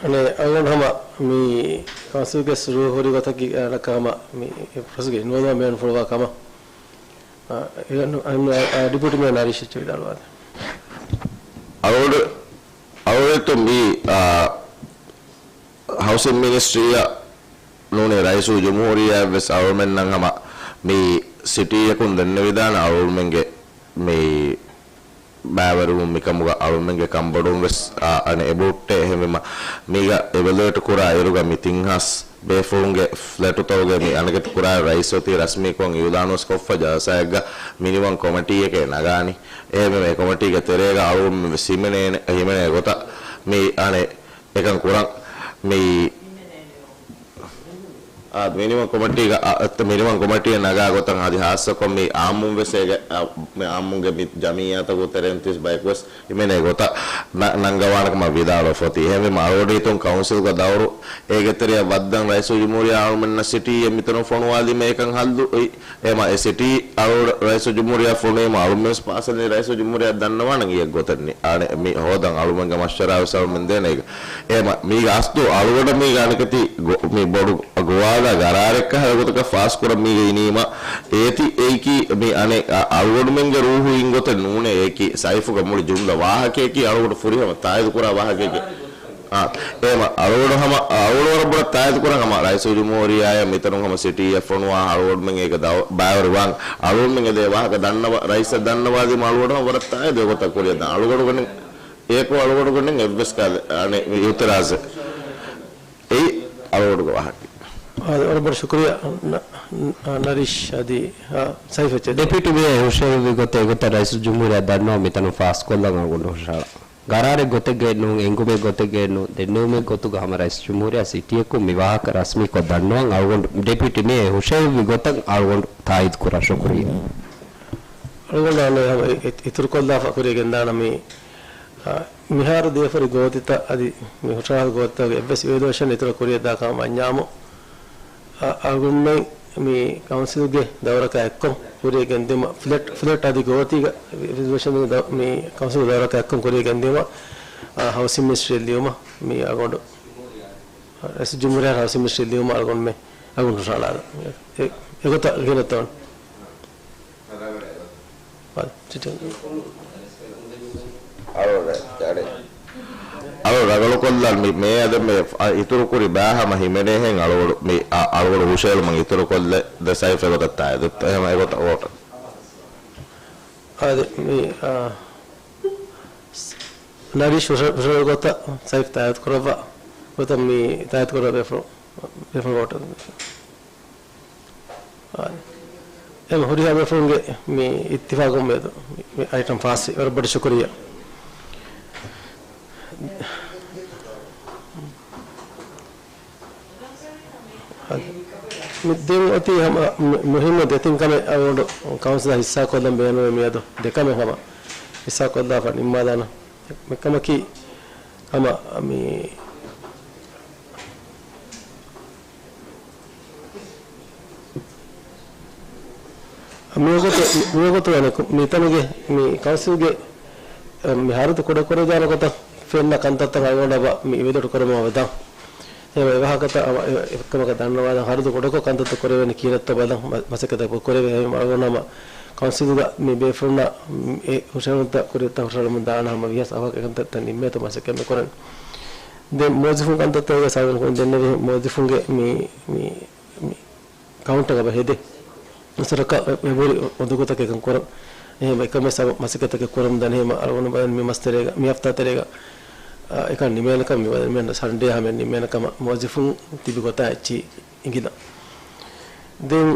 އަނެއް އަޅުގަނޑު ހަމަ މި ކައުންސިލްގެ ރޫހު ހުރި ގޮތަކީ އަނެއްކާ ހަމަ މި ޕްރޮސެސްގެ އިންވޮލްވް ވާން ބޭނުންފުޅުވާ ކަމަށް. އާ، އެ، އަން-، އާ، ޑިޕިއުޓީ މޭޔަރ ނަރީޝް އެއްޗެއް ވިދާޅުވާތި. އަޅުގަނޑު، އަޅުގަނޑު މި، އާ، ހައުސިން މިނިސްޓްރީއަށް ނޫނީ ރައީސުލްޖުމްހޫރިއްޔާއަށްވެސް އަޅުގަނޑުމެންނަށް ހަމަ މި ސިޓީއަކުން ދެންނެވިދާނެ އަޅުގަނޑުމެންގެ މި ބައިވެރިވުން މިކަމުގަ އަޅުމެންގެ ކަންބޮޑުވުން ވެސް، އާ، އަނެއް އެބަހުއްޓޭ. އެހެންވީމަ، މީގަ އިވެލުއޭޓް ކުރާ އިރުގަ މި ތިން ހާސް ބޭފުޅުންގެ ފްލެޓުތަކުގެ މި އަނެކެތި ކުރާ ރައީސް އޮތީ ރަސްމީކޮށް އިއުލާނުވެސް ކޮށްފަ ޖަލްސާއެއްގަ މިނިވަން ކޮމިޓީއެކޭ ނަގާނީ. އެހެންވީމަ، އެ ކޮމިޓީގެ ތެރޭގަ އަޅުގަނޑުމެން ވެސް ހިމެނޭނެ، ހިމެނޭ ގޮތަށް މި އަނެއް އެކަން ކުރަން. މި އާ، މިނިވަން ކޮމިޓީގަ، އާ، މިނިވަން ކޮމިޓީއެއް ނަގާ ގޮތަށް އަދި ހާއްސަކޮށް މި އާއްމުން ވެސް އޭގެ، އާ، މި އާއްމުންގެ މި ޖަމިއްޔާތަކުގެ ތެރެއިން ތިސް ބަޔަކު ވެސް ހިމެނޭ ގޮތަށް ނަ-، ނަންގަވާނެ ކަމަށް ވިދާޅުވެފަ އޮތީ. އެހެންވީމަ އަޅުގަނޑު ހިތުން ކައުންސިލްގެ ދައުރު އޭގެ ތެރެއަށް ވައްދަން ރައީސުލްޖުމްހޫރިއްޔާ އަޅުމެންނަށް ސިޓީއެއް މިތަނުން ފޮނުވާލީމަ އެކަން ހައްލު އޮތް. އެމަ އެ ސިޓީ އަޅު ރައީސުލްޖުމްހޫރިއްޔާ ފޮނުވީމަ އަޅުމެން ވެސް ޕާސަލީ ރައީސުލްޖުމްހޫރިއްޔާ ދަންނަވާނަން އިއެއް ގޮތެއް ނި-، އާނެ މި ހޯދަން އަޅުމެންގެ މަޝްވަރާ ވެސް އަޅުމެން ދޭނެ އޭގަ. އެމަ މީގެ އަސްލު އަޅުގަނޑަށް މީގެ އަނެކަތި ގޮ-، މި ބޮޑު ގޮވާލާ ގަރާރެއްކަ ހަރަ ގޮތަކަށް ފާސްކުރަން މީގެ އިނީމަ އޭތި އެއިކީ މި އަނެއް އަ-، އަޅުގަނޑުމެންގެ ރޫހު އިން ގޮތެއް ނޫނޭ އެއީކީ ސައިފުގެ މުޅި ޖުމްލަ ވާހަކަޔަކީ އަޅުގަނޑު ފުރިހަމަ ތާއީދު ކުރާ ވާހަކަޔަކީ. އާ، އޭމަ އަޅުގަނޑު ހަމަ، އަޅުގަނޑު ވަރަށް ބޮޑަށް ތާއީދު ކުރަން ހަމަ ރައީސުލްޖުމްހޫރިއްޔާއަށް މިތަނުން ހަމަ ސިޓީއެއް ފޮނުވާ އަޅުގަނޑުމެން އޭގަ ދައު-، ބައިވެރިވާން އަޅުގަނޑުމެން އެދޭ ވާހަކަ ދަންނަވާ، ރައީސަށް ދަންނަވާލީމަ އަޅުގަނޑު ހަމަ ވަރަށް ތާއީދު އެގޮތަށް ކުރިއަށް ދާން. އަޅުގަނޑުގެ ނި-، އޭކު އަޅުގަނޑުގެ އެއްވެސް ކާލެ-، އަނެއް މި އިއުތިރާޒެއް. އެއީ އަޅުގަނޑުގެ ވާހަކަ. އާ، ވަރަށް ބޮޑަށް ޝުކުރިއްޔާ ނަ-، ނަ-، ނަރީޝް އަދި، އާ، ސައިފް އެއްޗެއް. ޑެޕިއުޓީ މޭޔަރ ހުށަހެޅުއްވި ގޮތަށް އެގޮތަށް ރައީސުލްޖުމްހޫރިއްޔާ ދަންނަވަން މިތަނުން ފާސްކޮށްލަން އަޅުގަނޑު ހުށަހަޅަން. ގަރާރެއް ގޮތެއްގައެއް ނޫން، އެނގުމެއް ގޮތެއްގައެއް ނޫން، ދެންނެވުމެއް ގޮތުގަ ހަމަ ރައީސުލްޖުމްހޫރިއްޔާ ސިޓީއަކުން މި ވާހަކަ ރަސްމީކޮށް ދަންނަވަން އަޅުގަނޑު ޑެޕިއުޓީ މޭޔަރ ހުށަހެޅުއްވި ގޮތަށް އަޅުގަނޑު ތާއީދު ކުރަން. ޝުކުރިއްޔާ. އަޅުގަނޑު އަނެއް ހަމަ އި-، އި-، އިތުރުކޮށްލާފަ ކުރިޔަށް ގެންދާނަން މި، އާ، މިހާރު ދިޔަފަރި ގޯތިތައް އަދި މި ހުށަހަޅު ގޯތިތަކުގެ އެއްވެސް އިވެލުއޭޝަން އިތުރަށް ކުރިޔަށްދާކަމަށް އަންޏާމު، އަ-، އަޅުގަނޑުމެން މި ކައުންސިލްގެ ދައުރަކާ އެއްކޮށް ކުރިޔަށް ގެންދިއުމަށް ފްލެޓް، ފްލެޓް އަދި ގޯތީގެ އިވެލުއޭޝަން ދަ-، މި ކައުންސިލް ދައުރަކާ އެއްކޮށް ކުރިޔަށް ގެންދިއުމަށް، އަ، ހައުސިން މިނިސްޓްރީ ލިޔުމަށް މި އަޅުގަނޑު، ރައީސުލްޖުމްހޫރިއްޔާ ހައުސިން މިނިސްޓްރީ ލިޔުމަށް އަޅުގަނޑުމެން އަޅުގަނޑު ހުށަހަޅާލަން. އެ-، އެގޮތަށް ގެނެއްތޯން. އަޅު ރަ-، އަޅެ. އަޅު ރަނގަޅުކޮށްލާން މި، މޭޔަރ ދެންމެ އިތުރުކުރި ބައި ހަމަ ހިމެނޭހެން އަޅުގަނޑު މި، އަ-، އަޅުގަނޑު ހުށަހެޅުމަށް އިތުރުކޮށްލަ ދެ ސައިފް އެގޮތަށް ތާއީދު. އެހެން އެގޮތަށް ވޯޓަށް. އާދެ، މި، އާ، ނަރީޝް ހުށަ-، ހުށަހެޅު ގޮތަށް ސައިފް ތާއީދު ކުރައްވާ ގޮތަށް މި ތާއީދު ކުރައްވާ ބޭފުޅުން، ބޭފުޅުން ވޯޓަށް. އާ، އެމަ ހުރިހާ ބޭފުޅުންގެ މި އިއްތިފާގުން މިއަދު މި އައިޓަމް ފާސްވި. ވަރަށް ބޮޑަށް ޝުކުރިއްޔާ. އާ، މި ދެން އޮތީ ހަމަ މު-، މުހިއްމު ދެތިން ކަމެއް އަޅުގަނޑު ކައުންސިލަށް ހިއްސާކޮށްލަން ބޭނުމޭ މިއަދު ދެ ކަމެއް ހަމަ ހިއްސާކޮށްލާފަ ނިންމާލާނަން. އެއް ކަމަކީ ހަމަ މި މިވަގުތު، މިވަގުތު އަނެއް މިތަނުގެ މި ކައުންސިލްގެ، އަ، މި ހަރަދު ކުޑަކުރެވިދާނެ ގޮތަށް ފެންނަ ކަންތައްތައް އަޅުގަނޑަށް މި އިވެލުއެޓް ކުރަމުން ވެދާން. އެ އެވާހަކަތައް އެކަމަކަށް ދަންނަވާލަން ހަރަދު ކުޑަކޮށް ކަންތައްތައް ކުރެވޭނެ ކިހިނެއްތޯ ބަލަން މަ-، މަސައްކަތަކު ކުރެވޭ. އަޅުގަނޑު ހަމަ ކައުންސިލްގަ މި ބޭފުޅުންނަށް އެ ހުށަހެޅުންތައް ކުރިއަށް ހުށަހަޅަމުން ދާނަ ހަމަ ވިޔަސް އަވަހަކަށް އެކަންތައްތައް ނިންމޭތޯ މަސައްކަތް ކުރަން. ދެން މުވައްޒިފުން ކަންތައްތަކުގެ ސާދަން ކުރިން ދެންނެވި މުވައްޒިފުންގެ މި، މި، މި ކައުންޓަރ އަބަ ހެދެ. ސަރަކަށް އެ-، އެބުރި އުނދަގޫތަކެއް ކަން ކުރަން. އެހެން އެކަމެއް ސަބަ-، މަސައްކަތްތަކެއް ކުރަމުން ދާނެ. އެހެން އަޅުގަނޑު ބަލަން މި މަސް ތެރޭގަ، މި ހަފްތާ ތެރޭގަ، އާ، އެކަން ނިމޭނެކަން މި ބަލަން މި ސަންޑޭ ހަމަ ނިމޭނެ ކަމަށް މުވައްޒިފުން ތިބި ގޮތާ އެއްޗި އިނގިލަން. ދެން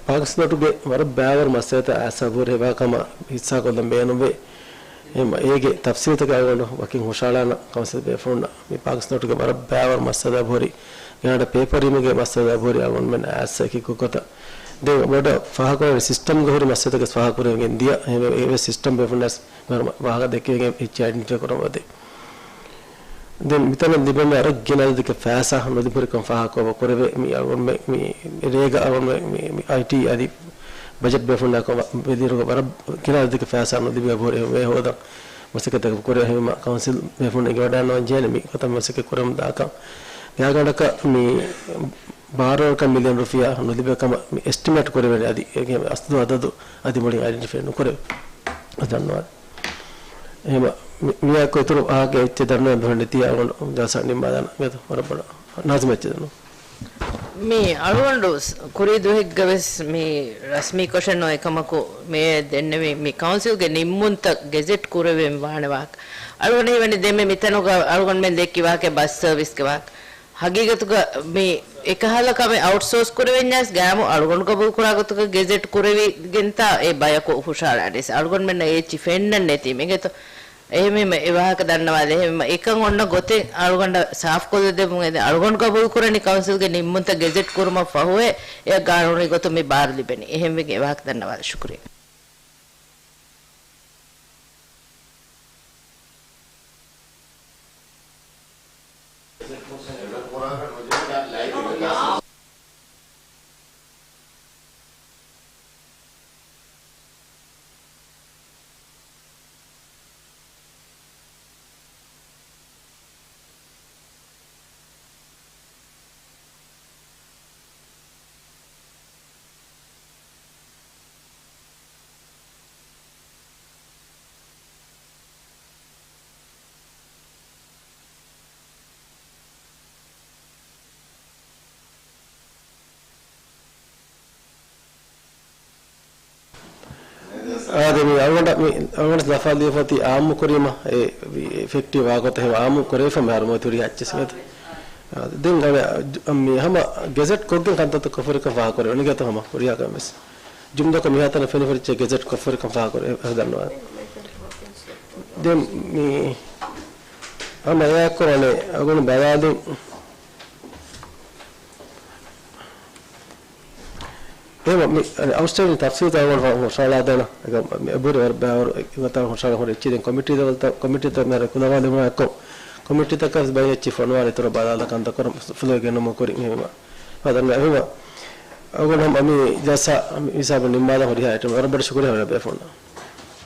ޕާކިސް ލޮޓުގެ ވަރަށް ބައިވަރު މައްސަލަތައް އައިސް އަބަހުރި ހެވާ ކަމަށް ހިއްސާކޮށްލަން ބޭނުންވޭ. އެހެން އޭގެ ތަފްސީލުތަކެއް އަޅުގަނޑު ވަކިން ހުށަހަޅާނަން ކައުންސިލް ބޭފުޅުންނަށް. މި ޕާކިސް ލޮޓުގެ ވަރަށް ބައިވަރު މައްސަލަ އަބަހުރި ގާނޑަ ޕޭޕަރ ރީމުގެ މައްސަލަ އަބަހުރި އަޅުގަނޑުމެން އައިސް އެކި ގޮތަށް. ދެން ބޮޑަށް ފާހަގަކުރެވޭނެ ސިސްޓަމްގެ ހުރި މައްސަލަތަކެސް ފާހަގަކުރެވިގެން ދިޔަ. އެހެންވެ ސިސްޓަމް ބޭފުޅުންނަށް ވަރަށް ވާހަކަ ދެކެވިގެން އެއްޗެއް އައިޑެންޓިފައި ކުރަމުން އެދެ. ދެން މިތަނަށް ލިބެން ވަރަށް ގިނަ އަދަދެއްގެ ފައިސާ ނުލިބިހުރިކަން ފާހަގަކޮށް ކުރެވޭ. މި އަޅުގަނޑުމެ-، މި ރޭގަ އަޅުގަނޑުމެ-، މި، މި އައިޓީ އަދި ބަޖެޓް ބޭފުޅުންނާކޮ ވަ-، ވެލިއިރުގަ ވަރަށް ގިނަ އަދަދެއްގެ ފައިސާ ނުލިބި އަބަހުރި އެ ހޯދަން މަސައްކަތްތަކެއް ކުރެވޭ. ހެވީމަ ކައުންސިލް ބޭފުޅުން އެނގިވަޑައިގަންނަވަން ޖެހޭނެ މި ގޮތަށް މަސައްކަތް ކުރަމުން ދާކަން. ގާގަނޑަކަށް މި ބާރަ ވަރަކަށް މިލިއަން ރުފިޔާ ނުލިބޭ ކަމަށް މި އެސްޓިމޭޓް ކުރެވޭނެ އަދި އޭގެ އަސްލު އަދަދު އަދި މުޅިން އައިޑެންޓިފައި ނުކުރެވޭ. ދަންނަވާ. އެހެން މި-، މިއާއެކު އިތުރު ވާހަކަ އެއްޗެއް ދަންނަވަން ދުހަން ނެތި އަޅުގަނޑު ޖަލްސާ ނިންމާލާނަން. އިނގޭތޯ ވަރަށް ބޮޑަށް. ނާޒިމް އެއްޗެއް ދަންނަވާ. މި އަޅުގަނޑު ކުރީ ދުވަހެއްގަ ވެސް މި ރަސްމީ ކޮށެއް ނޯ އެކަމަކު މި ދެންނެވި މި ކައުންސިލްގެ ނިންމުންތައް ގެޒެޓް ކުރެވެން ވާނެ ވާހަކަ. އަޅުގަނޑަށް ހީވަނީ ދެންމެ މިތަނުގަ އަޅުގަނޑުމެން ދެއްކި ވާހަކަ ބަސް ސަރވިސްގެ ވާހަކަ. ހަގީގަތުގަ މި އެކަހަލަ ކަމެއް އައުޓްސޯސް ކުރެވެންޏާސް ގާމު އަޅުގަނޑު ގަބޫލު ކުރާ ގޮތުގަ ގެޒެޓް ކުރެވިގެންތާ އެ ބަޔަކު ހުށަހަޅާނީސް. އަޅުގަނޑުމެންނަށް އެއްޗި ފެންނަން ނެތީމަ އިނގޭތޯ. އެހެންވީމަ އެ ވާހަކަ ދަންނަވާލެ. އެހެންވީމަ އެކަން އޮންނަ ގޮތެއް އަޅުގަނޑަށް ސާފުކޮށްލަދެއްވުން އެދެން. އަޅުގަނޑު ގަބޫލުކުރަނީ ކައުންސިލްގެ ނިންމުންތައް ގެޒެޓް ކުރުމަށް ފަހުވެ އެ ގާނޫނީ ގޮތުން މި ބާރު ލިބެނީ. އެހެންވެގެން އެ ވާހަކަ ދަންނަވާލެ. ޝުކުރިއްޔާ. އާދެ، މި އަޅުގަނޑަށް، މި އަޅުގަނޑަށް ލަފާ ލިޔެފަ އޮތީ އާއްމު ކުރީމަ، އެ، އެ ފެކްޓްރީ ވާގޮތަށް ހެމަ އާއްމު ކުރެވިފަ މިހާރު މޮޔަތި ހުރި އެއްޗެއް ސިނގަތު. އާދެ، ދެން އަ، މި ހަމަ ގެޒެޓް ކޮށްގެން ކަންތައްތައް ކޮށްފަ ހުރިކަން ފާހަގަކުރޭ. އޮނިގޭތޯ ހަމަ ހުރިހާ ކަމެއް ވެސް. ޖުމްލަކޮށް މިހާތަނަށް ފެނިފަ ހުރި އެއްޗެއް ގެޒެޓް ކޮށްފަ ހުރިކަން ފާހަގަކުރޭ. އެ، އެ ދަންނަވާ. ދެން މި ހަމަ އެއާއެއްކޮށް އަނެއް އަގުން ބަލާލިން. އެހެން މި އައުޓްސްޓޭންޑިން ތަފްސީލްތައް އަޅުގަނޑު ހުށަހަޅާދޭނަ. އެކަމް މި އެބުރި ވަރަށް ބައިވަރު އެ ވަތަރަށް ހުށަހަޅަން ހުރި އެއްޗެއް ދެން ކޮމިޓީ ލެވެލްތައް، ކޮމިޓީތައް މިހާރު ކުލަވާލެވުމާ އެއްކޮށް، ކޮމިޓީތަކަށް ބައެއް އެއްޗެއް ފޮނުވާލި އިތުރަށް ބަލާލާ ކަންތައް ކުރަން ފުލުވެ ގެންނަމުން ކުރިން އެހެންވީމަ. ފަދަން އެހެންވީމަ އަޅުގަނޑު ހަމަ މި ޖަލްސާ މި ހިސާބުން ނިންމާލަން ހުރިހާ އައިޓަމް ވަރަށް ބޮޑަށް ޝުކުރިއްޔާ ވަންޏާ ބޭފުޅުންނަށް.